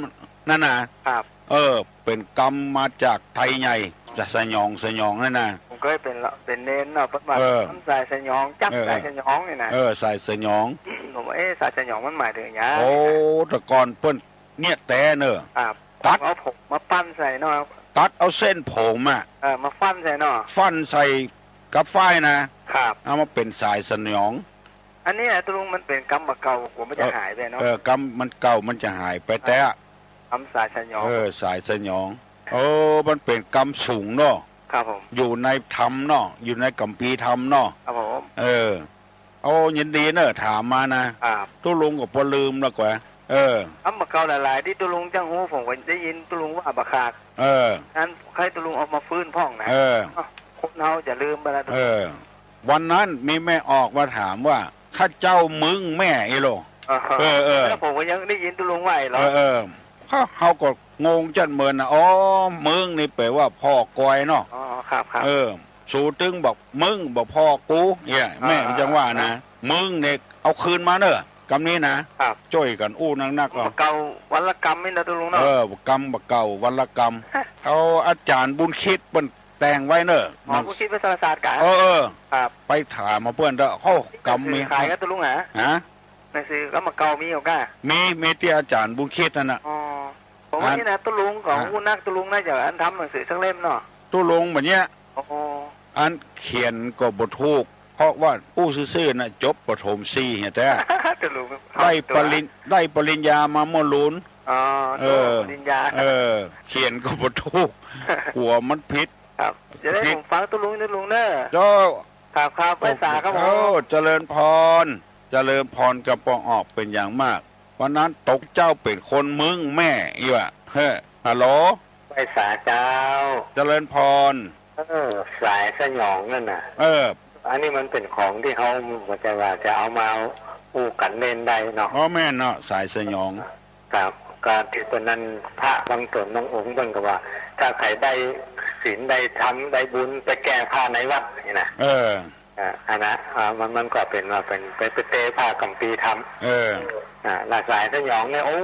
นั่นนะ ครับ เออ เป๋นกำมาจากไทยใหญ่ จะสยองสยองนั่นนะ ผมเกยเป๋นละ เป๋นเณรเนาะ เปิ้นว่า เออ กำสายสยอง จับ เออ สายสยองนี่นะ เออ สายสยอง ผมว่า เอ๊ะ สายสยองมันหมายเถิงหยัง โอ้ ตะก่อนเปิ้น เนี่ยแต๊เน่อ ครับ ตัด เอาผมมาฟันใส่เนาะ ตัดเอาเส้นผมอะ เออ มาฟันใส่เนาะ ฟันใส่กับฝ้ายนะ ครับ เอามาเป๋นสายสยอง อันนี้อะตุ๊ลุงมันเป๋นกำบ่าเก่า กั๋วมันจะหายไปเนาะ เออ กำมันเก่ามันจะหายไปแต๊ กำสายสยอง เออ สายสยอง เออ มันเป๋นกำสูงเนาะ ครับผม อยู่ในธรรมเนาะ อยู่ในคัมภีร์ธรรมเนาะ ครับผม เออ โอ้ ยินดีเนอะ ถามมานะ ครับ ตุ๊ลุงก็บ่ลืมละแกว่ะ เออ กำบ่าเก่าหลายๆ ตี้ตุ๊ลุงจั้งฮู้ ผมก็ได้ยินตุ๊ลุงว่าบ่ขาด เออ นั้นใค่ตุ๊ลุงเอามาฟื้นพ่องนะ เออ อ้าว คนเฮาจะลืมไปแล้ว เออ วันนั้นมีแม่ออกมาถามว่า ข้าเจ้ามึงแม่อี้โล อ่าฮะ เออ เออ แล้วผมก็ยังได้ยินตุ๊ลุงว่าอี้โล เออ เออ เฮา เฮาก็งงจั้นเหมือนนะ อ๋อ มึงนี่แป๋ว่าพ่อกอยเนาะ อ๋อ ครับ ครับ เออ สูตึงบอกมึง บอกพ่อกู เนี่ย แม่มันจั้งว่านะ อ่า มึงเนี่ยเอาคืนมาเนอะ กำนี้นะ ครับ จ้อยกั๋นอู้นักๆ บ่าเก่าวันละกำนี่นะตุ๊ลุงเนาะ เออ บ่าเก่า บ่าเก่าวันละกำ เอาอาจ๋ารย์บุญคิดเปิ้นแต่งไว้เนอะ อ๋อ บุญคิดวัชรศาสตร์กะ เออ เออ ครับ ไปถามมาเปิ้นเต๊อะ โอ้ กำมี หนังสือขายกะตุ๊ลุงหา ฮะ หนังสือกำบ่าเก่ามีอยู่กะ มี มีตี้อาจ๋ารย์บุญคิดนั่นน่ะ อ๋อ ผมว่า อ่ะ นี่นะตุ๊ลุงก็ อ่ะ ฮู้นัก ตุ๊ลุงน่าจะอันทำหนังสือสักเล่มเนาะ ตุ๊ลุงบ่าเนี้ย โอ้ อันเขียนก็บ่ถูก เพราะว่าอู้ซื่อๆ นะ จบประถมสี่เหียแต๊ ตุ๊ลุง ได้ปริญ- ได้ปริญญามาเมื่อลูน อ๋อ เออ ปริญญา เออ เขียนก็บ่ถูก กั๋วมันผิด ครับ จะได้ ผิด ผมฟังตุ๊ลุง ตุ๊ลุงเนอะ เจ้า ครับ ครับ ไหว้สาครับผม โอ้ เจริญพร เจริญพรกับป้อออกเป๋นอย่างมาก วันนั้นตกเจ้าเป๋นคนมึงแม่อี้วะ เฮ้อ ฮัลโหล ไหว้สาเจ้า เจริญพร เออ สายสยองนั่นน่ะ เออ อันนี้มันเป๋นของตี้เฮาบ่ใจ้ว่าจะเอามาอู้กั๋นเล่นได้เนาะ อ๋อ แม่นเนาะ สายสยอง ครับ ก็ตี้เปิ้นนั้นพระบางต๋นบางองค์เปิ้นก็ว่า ถ้าใผได้ศีลได้ธรรมได้บุญไปแก้ผ้าในวัดนี่นะ เออ อ่า อันนั้น อ่า มัน มันก็เป๋นว่าเป๋น ไป ไปแก้ผ้าคัมภีร์ธรรม เออ อ่า แล้วสายสยองเนี่ย โอ้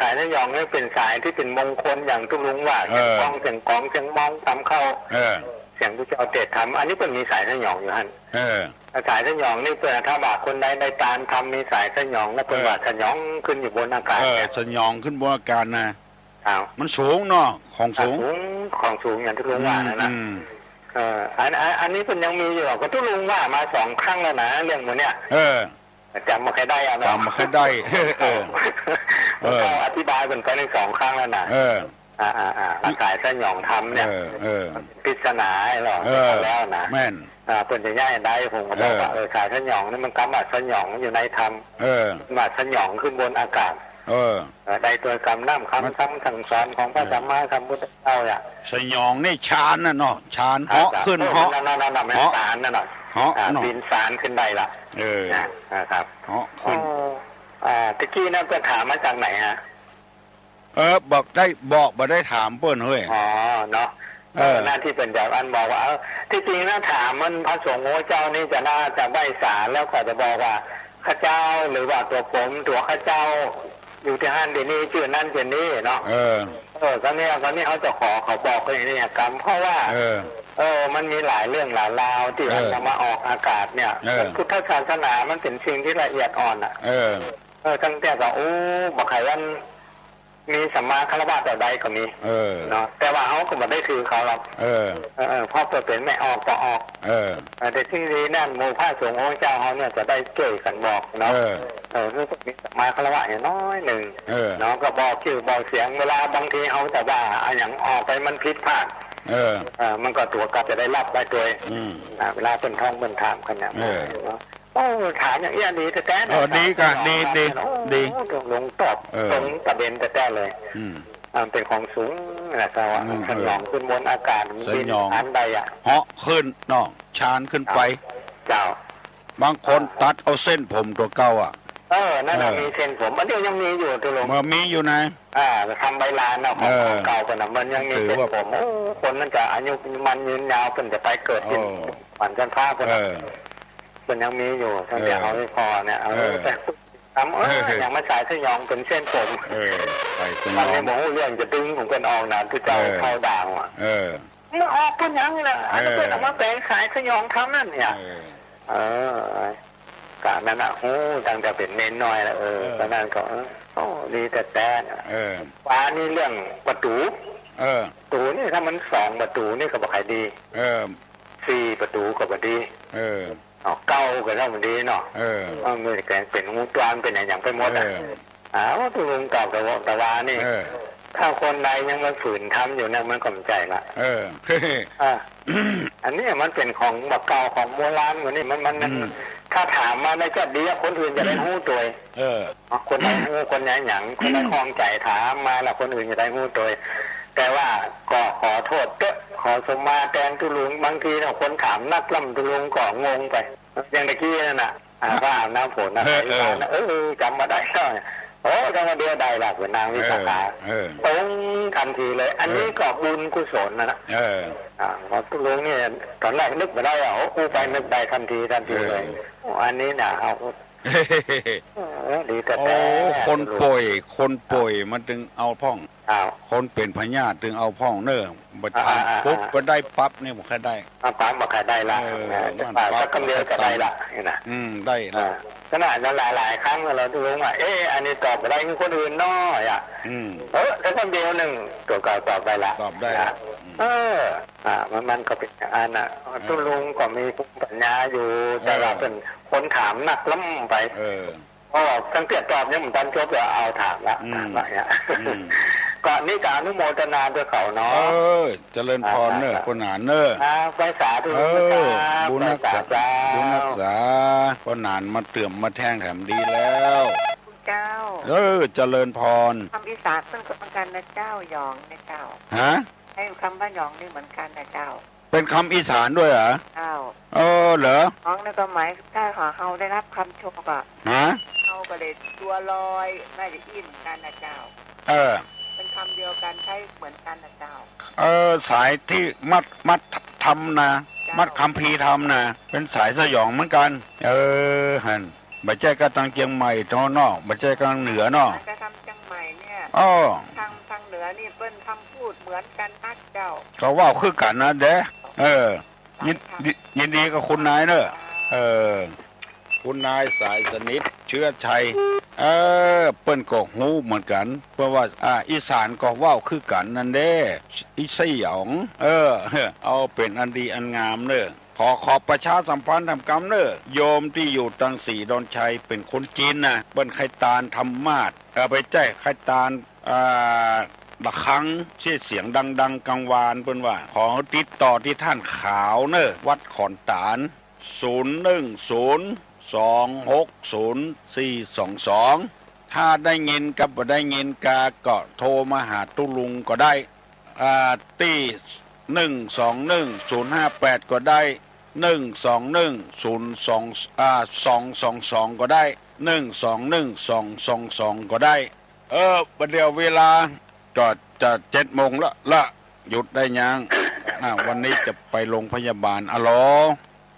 สายสยองเนี่ยเป๋นสายตี้เป๋นมงคลอย่างตุ๊ลุงว่า เออ เสียงกลอง เสียงกลอง เสียงมองตำเข้า เออ เสียงพระเจ้าเตสน์ธรรม อันนี้เปิ้นมีสายสยองอยู่หั้น เออ สายสยองนี่เปิ้น ถ้าว่าคนใดได้ตานธรรมมีสายสยองแล้วเปิ้น เออ ว่าสยองขึ้นอยู่บนอากาศ เออ เนี่ย สยองขึ้นบนอากาศนะ อ้าว มันสูงเนาะ ของสูง อ่ะ สูง ของสูงอย่างตุ๊ลุงว่านั่นน่ะ อืม อืม เออ อัน อัน อันนี้เปิ้นยังมีอยู่ ก็ตุ๊ลุงว่ามาสองครั้งแล้วนะ เรื่องหมู่เนี่ย เออ จ๋ำบ่ใค่ได้อะเนาะ จ๋ำบ่ใค่ได้ เออ เออ ก็อธิบายเปิ้นไปในสองครั้งแล้วนะ เออ อ่า อ่า อ่า สายสยองธรรมเนี่ย เออ เออ ปริศนาเหรอ เออ แล้วนะ แม่น อ่า เปิ้นจะแยกได้ ผมก็บอกว่า เออ เออ สายสยองนี่มันกำว่าสยองอยู่ในธรรม เออ ว่าสยองขึ้นบนอากาศ เออ เออ ได้โตยกำน้ำคำ มัน คำสั่งสอนของพระ เออ สัมมาสัมพุทธเจ้าอ่ะ สยองนี่ฌานน่ะเนาะ ฌาน ครับ เหาะขึ้น เออ เหาะ นั่นๆๆๆ เหาะ ฌานนั่นน่ะ เหาะ อ่า เนาะ บินฌานขึ้นได้ละ เออ นะ นะครับ เหาะขึ้น โอ้ อ่า ตะกี้นั่นก็ถามมาจากไหนฮะ เออ บอกได้ บอกบ่ได้ถามเปิ้นเฮ้ย อ๋อ เนาะ เออ เออ หน้าตี้เปิ้นจะอันบอกว่า เออ ตี้จริงนะ ถามมันพระสงฆ์องค์เจ้านี่จะน่าจะไหว้สาแล้วก็จะบอกว่า ข้าเจ้า หรือว่าตั๋วผม ตั๋วข้าเจ้า อยู่ตี้หั้นตี้นี่ จื้อนั้นจื้อนี้เนาะ เออ เออ ต๋อนนี้ ต๋อนนี้เขาจะขอ เขาบอกอย่างนี้กำ เพราะว่า เออ เออ มันมีหลายเรื่องหลายราวตี้ เออ มันจะมาออกอากาศเนี่ย เออ พุทธศาสนามันเป๋นสิ่งตี้ละเอียดอ่อนอ่ะ เออ เออ ตั้งแต่ก็ โอ้ บ่ใค่วัน มีสัมมาคารวะเต้าใดก็มี เออ เนาะ แต่ว่าเฮาก็บ่ได้ถือเขาหรอก เออ เออ เออ เพราะเปิ้นเป๋นแม่ออกป้อออก เออ เออ แต่ตี้ดีนั่น หมู่พระสงฆ์องค์เจ้าเฮาเนี่ยจะได้จ้วยกั๋นบอกเนาะ เออ เออ คือมีสัมมาคารวะอย่างน้อยนึ่ง เออ เนาะ ก็บอกจื้อบอกเสียง เวลาบางทีเฮาจะว่าอะหยังออกไปมันผิดพลาด เออ เออ มันก็ตั๋วกลับจะได้รับไว้ตวย อืม อ่า เวลาเปิ้นท้องเปิ้นถามกั๋นเนี่ย เออ เนาะ โอ้ ถามอย่างอี้ดีแต๊ๆ เออ นะ ดีกะ ดี ดี โอ้ ดี ตรงลงตอบ เออ ตรงประเด็นแต๊ๆ เลย อืม อ่า เป๋นของสูงนะ เจ้าอ่ะ อืม สยองขึ้นบนอากาศ เออ บิน สยอง อันใดอ่ะ เหาะขึ้นเนาะ ฌานขึ้นไป เจ้า บางคน อ่า ตัดเอาเส้นผมตั๋วเก่าอ่ะ เออ นั่นน่ะ เออ มีเส้นผม อันนี้ยังมีอยู่ตุ๊ลุง มันมีอยู่นะ อ่า ทำใบลานเนาะ ของ เออ ของเก่าเปิ้นน่ะ มันยังมี ถือว่า เส้นผม โอ้ คนนั้นจะอายุมั่นยืนยาว เปิ้นจะไปเกิดเป๋น โอ้ สวรรค์ชั้นฟ้าเปิ้นน่ะ เออ เปิ้นยังมีอยู่ ตั้งแต่ เออ เฮาได้พอเนี่ย เออ เออ แต่ทำ เออ เออ อย่างมาสายสยองเป๋นเส้นผม เออ สายสยอง วันนี้บ่ฮู้เรื่องจะดึงของเปิ้นออกนะ ผู้เจ้า เออ เข้าด่างว่ะ เออ มันออกเปิ้นหยังนี่นะ อันนี้ เออ เปิ้นเอามาแป๋งสายสยองธรรมนั่นเนี่ย เออ เออ กะนั้นน่ะ โอ้ ตั้งแต่เป๋นเณรน้อยแล้ว เออ เออ ต๋อนนั้นก็ เออ โอ้ ดีแต๊ๆ น่ะ เออ ว่านี่เรื่องประตู๋ เออ ประตู๋นี่ถ้ามันสองประตู๋นี่ก็บ่ใค่ดี เออ สี่ประตู๋ก็บ่ดี เออ เอา เก้าก็เท่ามันดีเนาะ เออ เออ มันแกงเป๋นฮูตวนเป๋นอะหยังไปหมดอะ เออ อ้าว ตุ๊ลุงตอบตะวะ ตะวานี่ เออ ถ้าคนใดยังมาฝืนทำอยู่เนี่ย มันก็บ่ใจ้ละ เออ อ่ะ อันนี้มันเป๋นของบ่าเก่า ของโบราณ อันนี้มัน มัน มัน อืม ถ้าถามมาในจะดีอะ คนอื่นจะได้ฮู้โตย เออ คนใดฮู้ คนใดหยัง คนใดข้องใจ๋ถามมาแล้ว คนอื่นจะได้ฮู้โตย แต่ว่าก็ขอโต้ษเต๊อะ ขอสมมาแตนตุ๊ลุง บางทีเนี่ยคนถามนักล้ำตุ๊ลุงก็งงไป อย่างตะกี้นั่นน่ะ อ่า พระอาบน้ำฝนน่ะ เออ เออ เออ จ๋ำบ่ได้แล้ว โอ้ จ๋ำบ่าเดียวได้ละ เป๋นนางวิสาขา เออ เออ ตรงตันทีเลย อันนี้ เออ ก็บุญกุศลนะนะ เออ อ่า เพราะตุ๊ลุงเนี่ย ต๋อนแรกนึกบ่ได้อะ โอ้ อู้ไปนึกได้ตันที ตันทีเลย เออ อันนี้น่ะ เอา เออ ดีแต่ โอ้ แต่ คนป่วย คนป่วยมันตึงเอาพ่อง อ้าว คนเป๋นพยาธิตึงเอาพ่องเน่อ บ่ทาน อ่า ปุ๊บ อ่า บ่ได้ปั๊บนี่บ่ค่อยได้ อ่า ปั๊บบ่ค่อยได้ละ เออ นะ มัน จะปาก ปั๊บ สักกำเดียวก็ได้ละ นี่นะ อืม ได้ละ อ่า ขนาดนั้นหลายๆ ครั้งแล้วตุ๊ลุงว่า เอ๊ะ อันนี้ตอบบ่ได้คือคนอื่นน้อยอะ อืม เออ แต่กำเดียวนึ่ง ตั๋วเก่าตอบได้ละ ตอบได้ละ นะ อืม เออ อ่า มัน มันก็เป๋นอย่างนั้นน่ะ เออ ตุ๊ลุงก็มีภูมิปัญญาอยู่ เออ แต่ว่าเป๋นคนถามนักล้ำไป เออ โอ้ ตั้งแต่ตอบยังบ่ตันจบเลย เอาถามละ อืม ว่าอย่างเงี้ย อืม ก็นี่ก็อนุโมทนาตวยเขาเนาะ เออ เจริญพรเน่อ อ่า ป้อหนานเน่อ อ่า ไปสาธุ เออ ครับ บุญฮักษา ไปสาธุ บุญฮักษา ป้อหนานมาเติมมาแทงแถมดีแล้ว เจ้า เออ เจริญพร คำอีสานเปิ้นก็เหมือนกั๋นนะเจ้า หยองนะเจ้า ฮะ ไอ้คำว่าหยองนี่เหมือนกั๋นนะเจ้า เป๋นกำอีสานตวยเหรอ เจ้า เออ เหรอ หยองนี่ก็หมายถ้าเฮาได้ฮับกำชมอะ ฮะ เฮาก็เลยตั๋วลอย น่าจะอี้เหมือนกั๋นนะเจ้า เออ เป๋นกำเดียวกั๋น ใจ๊เหมือนกั๋นนะเจ้า เออ สายตี้มัด มัดทำนะ เจ้า มัดคัมภีร์ทำนะ เป๋นสายสยองเหมือนกั๋น เออ หั้น บ่ใจ้ก้าตังเจียงใหม่เนาะ บ่ใจ้ก้าตังเหนือเนาะ มาจากทางเจียงใหม่เนี่ย อ้อ ทาง ทางเหนือนี่เปิ้นกำพูดเหมือนกั๋นนักเจ้า ก็เว้าคือกั๋นนะเด้ เออ ยิน ยินดีกับคุณนายเนอะ เออ คุณนายสายสนิท เชื้อชัย เออ เปิ้นก็ฮู้เหมือนกั๋น เปิ้นว่า อ่า อีสานก็เว้าคือกั๋นนั่นเด้ อีสยอง เออ เอาเป๋นอันดีอันงามเนอะ ขอ ขอประชาสัมพันธ์แถมกำเนอะ โยมตี้อยู่ตังศรีดอนชัยเป๋นคนจีนนะ เปิ้นใค่ตานธรรมาสน์ เออ บ่ใจ้ ใค่ตาน อ่า ระฆัง เสียงดังๆ กลางวาน เปิ้นว่า ขอติดต่อตี้ต้านขาวเนอะ วัดขอนตาล ศูนย์หนึ่งศูนย์ สองหกศูนย์ สี่สองสอง ถ้าได้ยินกับบ่ได้ยินกา ก็โทรมาหาตุ๊ลุงก็ได้ อ่า ตี้ หนึ่งสองหนึ่ง ศูนย์ห้าแปด ก็ได้ หนึ่งสองหนึ่ง ศูนย์สอง อ่า สองสองสอง ก็ได้ หนึ่งสองหนึ่ง สองสองสอง ก็ได้ เออ บ่าเดี่ยวเวลาก็จะเจ็ดโมงละ ละ หยุดได้ยัง อ่า วันนี้จะไปโรงพยาบาล อะโหล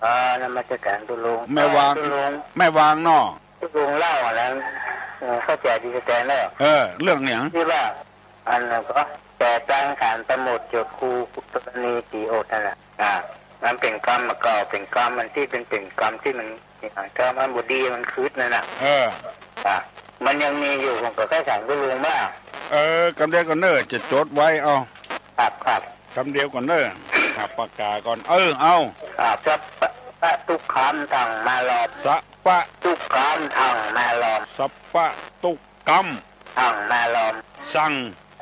อ่า นมัสการตุ๊ลุง แม่วาง ตุ๊ลุง แม่วางเนาะ ตุ๊ลุงเล่าอันนั้น เออ เข้าใจ๋ดีแต๊ๆ เนอะ เออ เรื่องหยัง ตี้ว่า อันนั้นก็ แต่งตั้งฐานตำรวจจวดคู กรณีตีอดนั่นน่ะ อ่า มันเป๋นกำเก่า เป๋นกำอันตี้เป๋น เป๋นกำตี้มัน ถ้ามันบ่ดีมันคืดนั่นน่ะ เออ อ่า มันยังมีอยู่ ผมก็ใค่ถามตุ๊ลุงว่า เออ กำเดียวก่อนเน่อ จะจดไว้ เอา ครับ ครับ กำเดียวก่อนเน่อ หาปากกาก่อน เออ เอา อ่า สัพพะทุกขังธัมมาลม สัพพะ ทุกขังธัมมาลม สัพพะทุกขัง ธัมมาลม สัง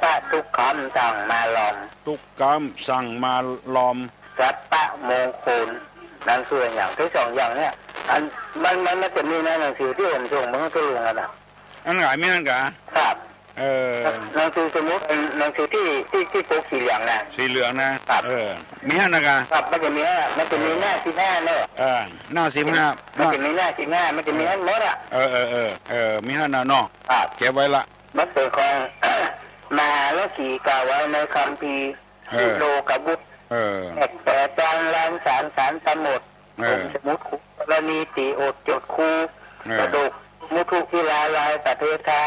พะทุกขังธัมมาลม ทุกขังธัมมาลม สัพพะมงคล หนังสืออย่าง ทั้งสองอย่างเนี่ย อัน มัน มัน มันจะมีในหนังสือตี้ผมส่งมาหื้อตุ๊ลุงอะนะ อันไหนมีอันกะ ครับ เออ หนังสือสมุด หนังสือตี้ ตี้ ตี้ปกสีเหลืองนะ สีเหลืองนะ ครับ เออ มีอันนะกะ ครับ มันจะมี มันจะมีหน้าสิบห้าเนอะ เออ หน้าสิบห้า มันจะมีหน้าสิบห้า มันจะมีอันหมดอะ เออ เออ เออ เออ มีอันนะเนาะ ครับ เก็บไว้ละ มันเป๋นของ มหาลสีกล่าวไว้ในคัมภีร์ เออ วิโลกบุตร เออ แตกแปดจานล้านสาร สารสมุด เออ สมุดคู กรณีตีอดจวดคู เออ กระดูกมุทุวิลาลายประเทศา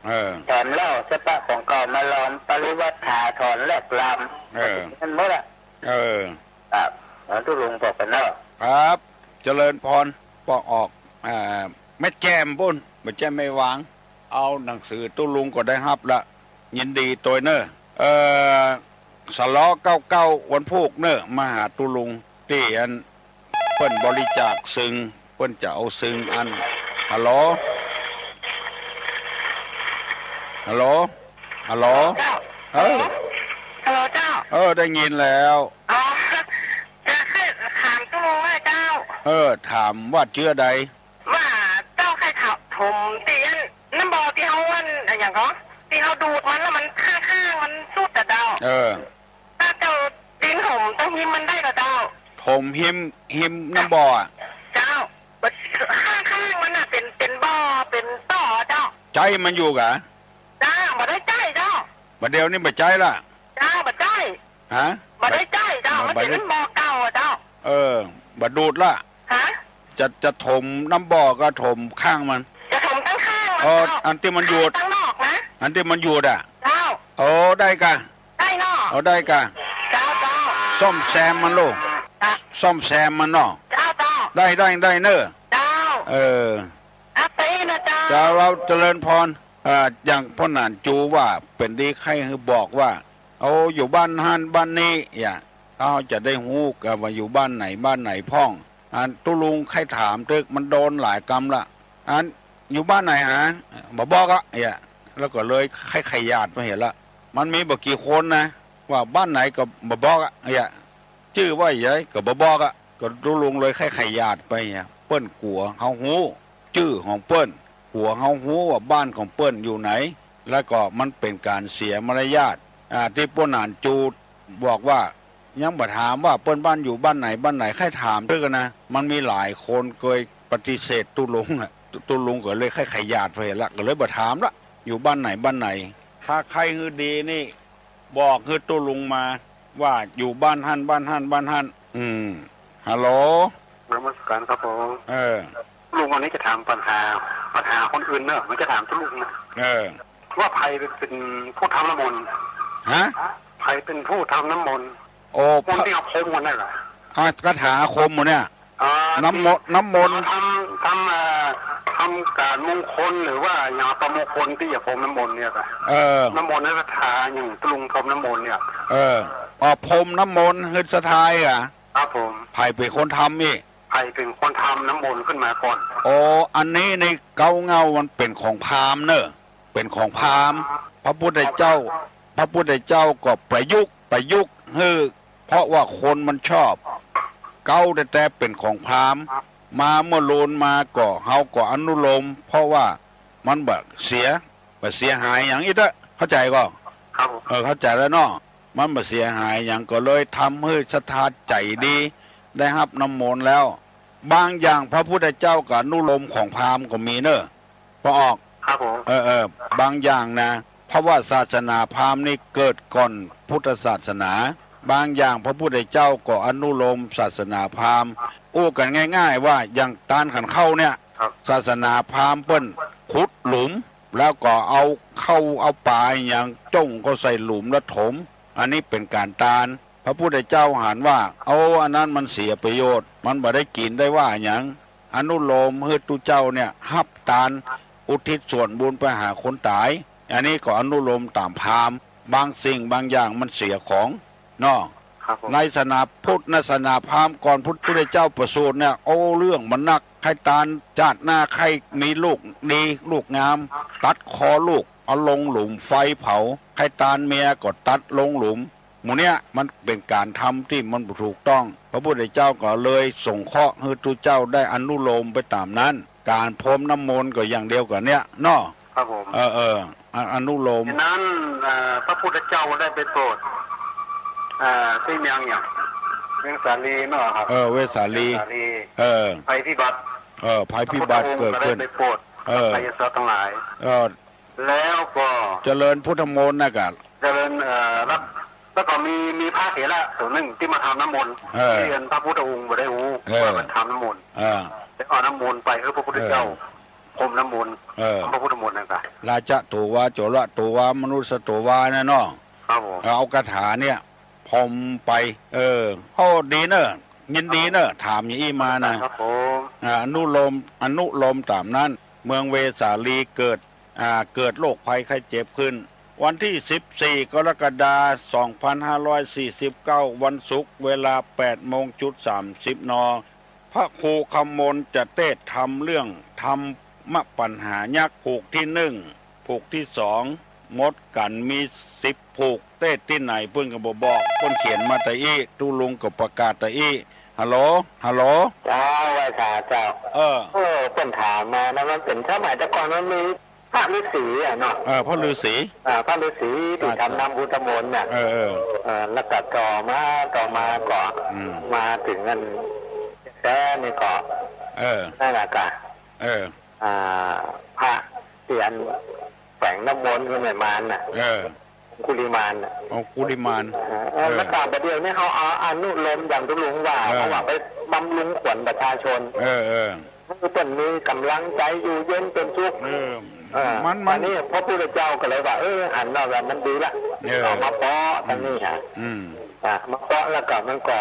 เออ แถมเล่าสภาพของเก่ามาลอม ปริวัติถาถอนแหลกลาม เออ นั่นหมดอะ เออ ครับ หลวงตุ๊ลุงบอกกันเนาะ ครับ เจริญพร ปอออก อ่า แม่แจ่มปุ้น บ่ใจ้แม่วาง เอาหนังสือตุ๊ลุงก็ได้ฮับละ ยินดีตวยเน่อ เอ่อ สลอเก้าเก้า วันพูกเน่อ มาหาตุ๊ลุง ตี้อันเปิ้นบริจาคซึ่ง เปิ้นจะเอาซึ่งอัน ฮัลโหล ฮัลโหล ฮัลโหล เจ้า เออ ฮัลโหลเจ้า เออ ได้ยินแล้ว อ๋อ จะใค่ถามตุ๊ลุงว่าเจ้า เออ ถามว่าจื้อใด ว่าเจ้าใค่ถมตี้อันน้ำบ่อตี้เฮาอันอะหยังก่อ ตี้เฮาดูดมันแล้วมันข้างๆมันสุดอะเจ้า เออ ถ้าเจ้าดินถมตรงฮิมมันได้ก่อเจ้า ถมฮิม ฮิมน้ำบ่ออะ เจ้า ข้างๆมันน่ะเป๋น เป๋นบ่อ เป๋นต่อเจ้า ใจ๊มันอยู่กะ เจ้า บ่ได้ใจ๊เจ้า บ่าเดี่ยวนี้บ่ใจ๊ละ เจ้า บ่ใจ๊ ฮะ บ่ได้ใจ๊เจ้า บ่ มันเป๋น บ่ได้ บ่อเก่าอะเจ้า เออ บ่ดูดละ ฮะ จะ จะถมน้ำบ่อก็ถมข้างมัน จะถมตั้งข้างมัน อ๋อ เจ้า อันตี้มันหยุด ข้างนอกนะ อันตี้มันหยุดอะ เจ้า โอ้ ได้กะ ได้เนาะ เอาได้กะ เจ้า เจ้า ซ่อมแซมมันลูก จ้ะ ซ่อมแซมมันเนาะ เจ้า เจ้า ได้ ได้ ได้เน่อ เจ้า เออ อ่ะ ไปนะเจ้า เจ้า เฮาเจริญพร อ่า อย่างป้อหนานจูว่า เป๋นดีใค่หื้อบอกว่า เอา อยู่บ้านหั้นบ้านนี้ อย่า เฮาจะได้ฮู้กั๋นว่าอยู่บ้านไหนบ้านไหนพ่อง อันตุ๊ลุงใค่ถามเต๊อะ มันโดนหลายกำละ อันอยู่บ้านไหนหา บ่บอกอะ อย่า แล้วก็เลยใค่ขยาดไปเหียละ มันมีบ่กี่คนนะ ว่าบ้านไหนก็บ่บอกอะ อย่า จื้อว่าใดก็บ่บอกอะ ก็ตุ๊ลุงเลยใค่ขยาดไปเหีย เปิ้นกั๋วเฮาฮู้จื้อของเปิ้น กั๋วเฮาฮู้ว่าบ้านของเปิ้นอยู่ไหน แล้วก็มันเป๋นก๋านเสียมารยาท อ่า ตี้ป้อหนานจูบอกว่า ยังบ่ถามว่าเปิ้นบ้านอยู่บ้านไหนบ้านไหน ใค่ถามเต๊อะนะ มันมีหลายคนเกยปฏิเสธตุ๊ลุงอะ ตุ๊ลุงก็เลยใค่ขยาดไปละ ก็เลยบ่ถามละ อยู่บ้านไหนบ้านไหน ถ้าใค่หื้อดีนี่ บอกหื้อตุ๊ลุงมา ว่าอยู่บ้านหั้นบ้านหั้นบ้านหั้น อืม ฮัลโหล นมัสการครับผม เออ ลุงวันนี้จะถามปัญหา ปัญหาคนอื่นเนอะ ไม่จะถามตุ๊ลุงนะ เออ ว่าใผเป๋น เป๋นผู้ทำน้ำมนต์ ฮะ ใผเป๋นผู้ทำน้ำมนต์ โอ้ มนต์ตี้เอาพรมกั๋นนั่นแหละ อ่ะ คาถาอาคมหมดเนี่ย อ่า น้ำมนต์ ตี้ น้ำมนต์ ทำ ทำ เอ่อ ทำก๋านมงคลหรือว่าอย่างอัปมงคลตี้จะพรมน้ำมนต์เนี่ยครับ เออ น้ำมนต์นี่ศรัทธาอย่างตุ๊ลุงพรมน้ำมนต์เนี่ย เออ อ๋อ พรมน้ำมนต์หื้อศรัทธาอะ ครับผม ใผเป๋นคนทำอี้ ใผเป๋นคนทำน้ำมนต์ขึ้นมาก่อน อ๋อ อันนี้ในเก๊าเง่ามันเป๋นของพราหมณ์เนอะ เป๋นของพราหมณ์ พระพุทธเจ้า พระพุทธเจ้าก็ประยุกต์ ประยุกต์หื้อ เพราะว่าคนมันชอบ เก๊าแต๊ๆเป๋นของพราหมณ์ มาเมื่อลูนมาก็ เฮาก็อนุโลม เพราะว่ามันบ่เสีย บ่เสียหายหยังอี้เต๊อะ เข้าใจ๋ก่อ ครับผม เออ เข้าใจ๋แล้วเนาะ มันบ่เสียหายหยัง ก็เลยทำหื้อศรัทธาใจ๋ดี ได้ฮับน้ำมนต์แล้ว บางอย่างพระพุทธเจ้าก็อนุโลมของพราหมณ์ก็มีเนอะ ปอออก ครับผม เออ เออ บางอย่างนะ เพราะว่าศาสนาพราหมณ์นี่เกิดก่อนพุทธศาสนา บางอย่างพระพุทธเจ้าก็อนุโลมศาสนาพราหมณ์ อู้กั๋นง่ายๆว่าอย่างตานขันเข้าเนี่ย ครับ ศาสนาพราหมณ์เปิ้นขุดหลุม แล้วก็เอาเข้าเอาป๋าอะหยังจ้งเข้าใส่หลุมแล้วถม อันนี้เป๋นก๋านตาน พระพุทธเจ้าหันว่า เอา อันนั้นมันเสียประโยชน์ มันบ่ได้กิ๋นได้ว่าหยัง อนุโลมหื้อตุ๊เจ้าเนี่ยฮับตาน อุทิศส่วนบุญไปหาคนต๋าย อันนี้ก็อนุโลมต๋ามพราหมณ์ บางสิ่งบางอย่างมันเสียของ เนาะ ครับผม ในศาสนาพุทธ ในศาสนาพราหมณ์ก่อนพุทธ พุทธเจ้าประสูติเนี่ย โอ้ เรื่องมันนัก ใค่ตานจาติหน้าใค่มีลูกดีลูกงาม ตัดคอลูก เอาลงหลุมไฟเผา ใค่ตานเมียก็ตัดลงหลุม หมู่เนี้ยมันเป๋นก๋านทำตี้มันบ่ถูกต้อง พระพุทธเจ้าก็เลยสงเคราะห์หื้อตุ๊เจ้าได้อนุโลมไปต๋ามนั้น ก๋านพรมน้ำมนต์ก็อย่างเดียวกั๋นเนี่ยเนาะ ครับผม เออ เออ อ- อนุโลม ฉะนั้น เอ่อ พระพุทธเจ้าได้ไปโปรด เอ่อ ตี้เมืองอย่าง เมืองสาลีเนาะครับ เออ เวสาลี เวสาลี เออ ภัยพิบัติ เออ ภัยพิบัติ พระพุทธองค์ เกิดขึ้น ก็ได้ไปโปรด เออ สัพพะยศทั้งหลาย เออ แล้วก็ เจริญพุทธมนต์นะกะ เจริญ เอ่อ แล้ว แล้วก็มี มีพระเถระสูงนึ่งตี้มาทำน้ำมนต์ เออ ตี้อันพระพุทธองค์บ่ได้ฮู้ เออ ว่าเปิ้นทำน้ำมนต์ เออ แล้วเอาน้ำมนต์ไปหื้อพระพุทธเจ้า เออ พรมน้ำมนต์ เออ พระพุทธมนต์นั่นกะ ราชะโตวา โจระโตวา มนุสสะโตวา นั่นเนาะ ครับผม เอาคาถาเนี่ยพรมไป เออ โอ้ ดีเน่อ ยินดีเน่อ ถามอย่างอี้มานะ ครับผม อ่า อนุโลม อนุโลมต๋ามนั้น เมืองเวสาลีเกิด อ่า เกิดโรคภัยไข้เจ็บขึ้น วันตี้สิบสี่ กรกฎาคม สองพันห้าร้อยสี่สิบเก้า วันศุกร์ เวลา แปดโมงจุดสามสิบ น. พระครูคำมนต์จะเตสน์ธรรมเรื่องธรรมปัญหายักษ์ ผูกตี้หนึ่ง ผูกตี้สอง หมดกั๋นมีสิบผูก เต๊ตี้ไหนเปิ้นก็บ่บอก เปิ้นเขียนมาตะอี้ ตุ๊ลุงก็ประกาศตะอี้ ฮัลโหล ฮัลโหล เจ้า ไหว้สาเจ้า เออ เออ เปิ้นถามมานะ มันเป๋นสมัยแต่ก่อนมันมี พระฤๅษีอะเนาะ เออ พระฤๅษี อ่า พระฤๅษีตี้ อ่า ทำน้ำพุทธมนต์น่ะ เออ เออ เออ แล้วก็ต่อมา ต่อมาก็ อืม มาเถิงอันแต๊นี่ก็ เออ นั่นแหละก็ เออ อ่า พระตี้อันแฝงน้ำมนต์หื้อแม่มารน่ะ เออ องคุลิมานน่ะ องคุลิมาน เออ เออ แล้วก็บ่าเดี่ยวนี้เขาเอาอนุโลมอย่างตุ๊ลุงว่า เออ เขาว่าไปบำรุงขวัญประชาชน เออ เออ หื้อเปิ้นมีก๋ำลังใจ๋อยู่เย็นเป๋นสุข เออ เออ มัน มัน อันนี้พระพุทธเจ้าก็เลยว่า เออ หันว่ามันดีละ เออ เอามาเปาะตังนี้ฮะ อืม อ่ะ มาเปาะแล้วก็มันก็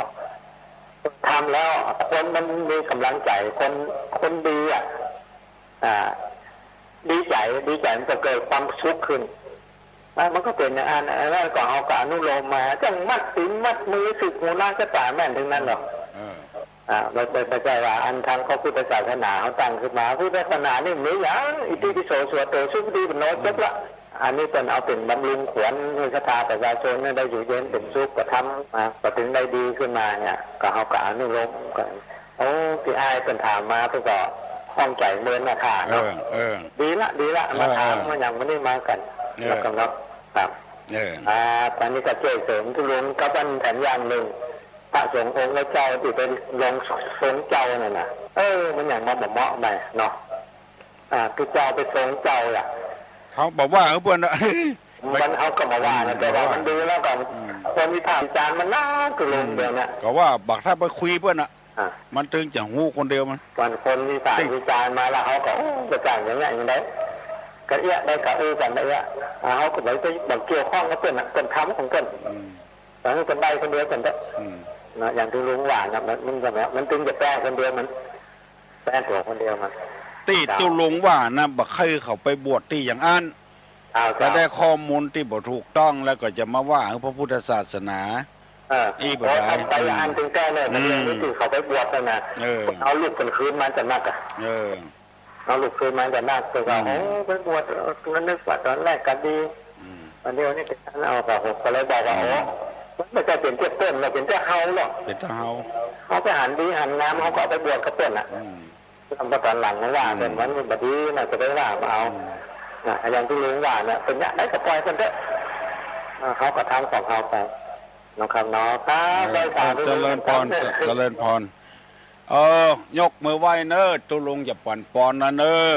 ทำแล้วคนมันมีก๋ำลังใจ๋ คน คนดีอ่ะ อ่า ดีใจ๋ ดีใจ๋มันก็เกิดความสุขขึ้น อ่ะ มันก็เป๋นอย่างอั้น อันนั้นก็เขาก็อนุโลมมา จั่งมัดตี๋นมัดมือ สืบหูลาชะต๋าแม่นตึงนั้นเนาะ เออ อ่า บ่ บ่ บ่ใจ้ว่าอันตางพระพุทธศาสนาเขาตั้งขึ้นมา พุทธศาสนานี่มีอย่าง อิติปิโส สุหะโต สุปฏิปันโน จบละ อันนี้เปิ้นเอาเป๋นบำรุงขวัญหื้อศรัทธาประชาชนหื้อได้อยู่เย็นเป๋นสุข ก็ทำมา ก็ตึงได้ดีขึ้นมาเนี่ย ก็เขาก็อนุโลมกั๋น โอ้ ตี้อ้ายเปิ้นถามมา เปิ้นก็ข้องใจ๋เมินมาถามเนาะ เออ เออ ดีละ ดีละ เออ มาถาม เออ มาอย่างมื้อนี้มากั๋น เออ แล้วก็เนาะ ครับ เออ อ่า อันนี้ก็จ้วยเสริมตุ๊ลุงกับอันแถมอย่างนึ่ง พระสงฆ์องค์เจ้าตี้เป๋นรองทรงเจ้านั่นน่ะ เออ มันอย่างมาบ่เหมาะไปเนาะ อ่า ตุ๊เจ้าไปทรงเจ้าอ่ะ เขาบ่ว่าหื้อเปิ้นนะ มันเขาก็บ่ว่านะ อืม แต่ว่ามันดูแล้วก็ อืม คนวิพากษ์วิจารณ์มันนักตุ๊ลุง อืม เดี๋ยวเนี้ย ก็ว่าบักถ้าไปคุยเปิ้นน่ะ อ่ะ มันตึงจะฮู้คนเดียวมัน วันคนวิพากษ์วิจารณ์มาแล้วเขาก็ โอ้ บ่จ้างอย่างเงี้ยอย่างใด ก็เอี้ยได้ก็อู้กั๋นได้เอี้ย อ่ะ เขาก็บ่ไป บ่เกี่ยวข้องกับเปิ้นน่ะ เปิ้นทำของเปิ้น อืม แต่หื้อเปิ้นได้คนเดียวเปิ้นเต๊อะ อืม นะ อย่างตุ๊ลุงว่านะ มัน มันก็แบบ มันตึงจะแปรคนเดียวมัน แปรตั๋วคนเดียวมัน ตี้ตุ๊ลุงว่านะ บ่ใค่เขาไปบวชตี้อย่างอั้น อ้าว ก็ได้ข้อมูลตี้บ่ถูกต้อง แล้วก็จะมาว่าหื้อพระพุทธศาสนา เออ อี้บ่ได้ โอ้ย ทำไป อืม อันตึงแต๊เลย อืม เรื่องนี้ตี้เขาไปบวชนั่นน่ะ เออ เอาลูกเปิ้นคืนมาจากนักอ่ะ เออ เอาลูกคืนมาจากนัก เปิ้นก็ อืม โอ้ ไปบวช เออ นึกว่าต๋อนแรกก็ดี อืม อันเดียวนี้เป๋นอันเอาก็ ผมก็เลยบอกว่า อืม โอ้ มันบ่ใจ้เป๋นเตี้ยเปิ้นหรอก เป๋นเตี้ยเฮาหรอก เป๋นเตี้ยเฮา เขาไปหันดีหันงาม เขาก็เอาไปบวชกับเปิ้นน่ะ อืม แล้วก็ต๋อนหลังมาว่า อืม เปิ้นมันบ่ดีน่ะ จะไปว่าบ่เอา อืม น่ะ อย่างตุ๊ลุงว่าน่ะ เป๋นอย่างใดก็ปล่อยเปิ้นเต๊อะ อ่า เขาก็ทำของเขาไป เนาะครับเนาะ ครับ เออ ได้สาธุ เออ เจริญพร ครับ เจริญพร เออ ยกมือไหว้เน้อ ตุ๊ลุงจะปั๋นปอนนะเน้อ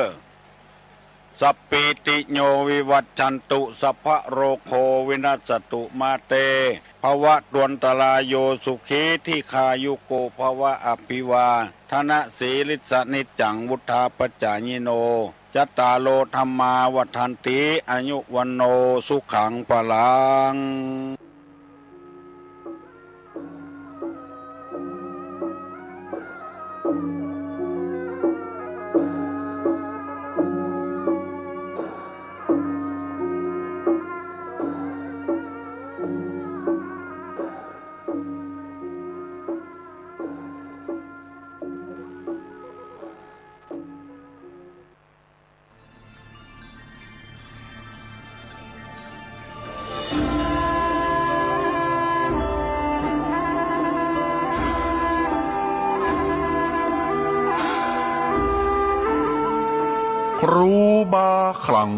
สัพพีติโยวิวัชชันตุ สัพพะโรโควินัสสตุ มาเต ภวัตวันตะราโย สุขีทีฆายุโก ภวะ อภิวาทะนะสีลิสสะ นิจจัง วุฑฒาปะจายิโน จัตตาโร ธัมมา วัฑฒันติ อายุ วัณโณ สุขัง พลังครูบาขลัง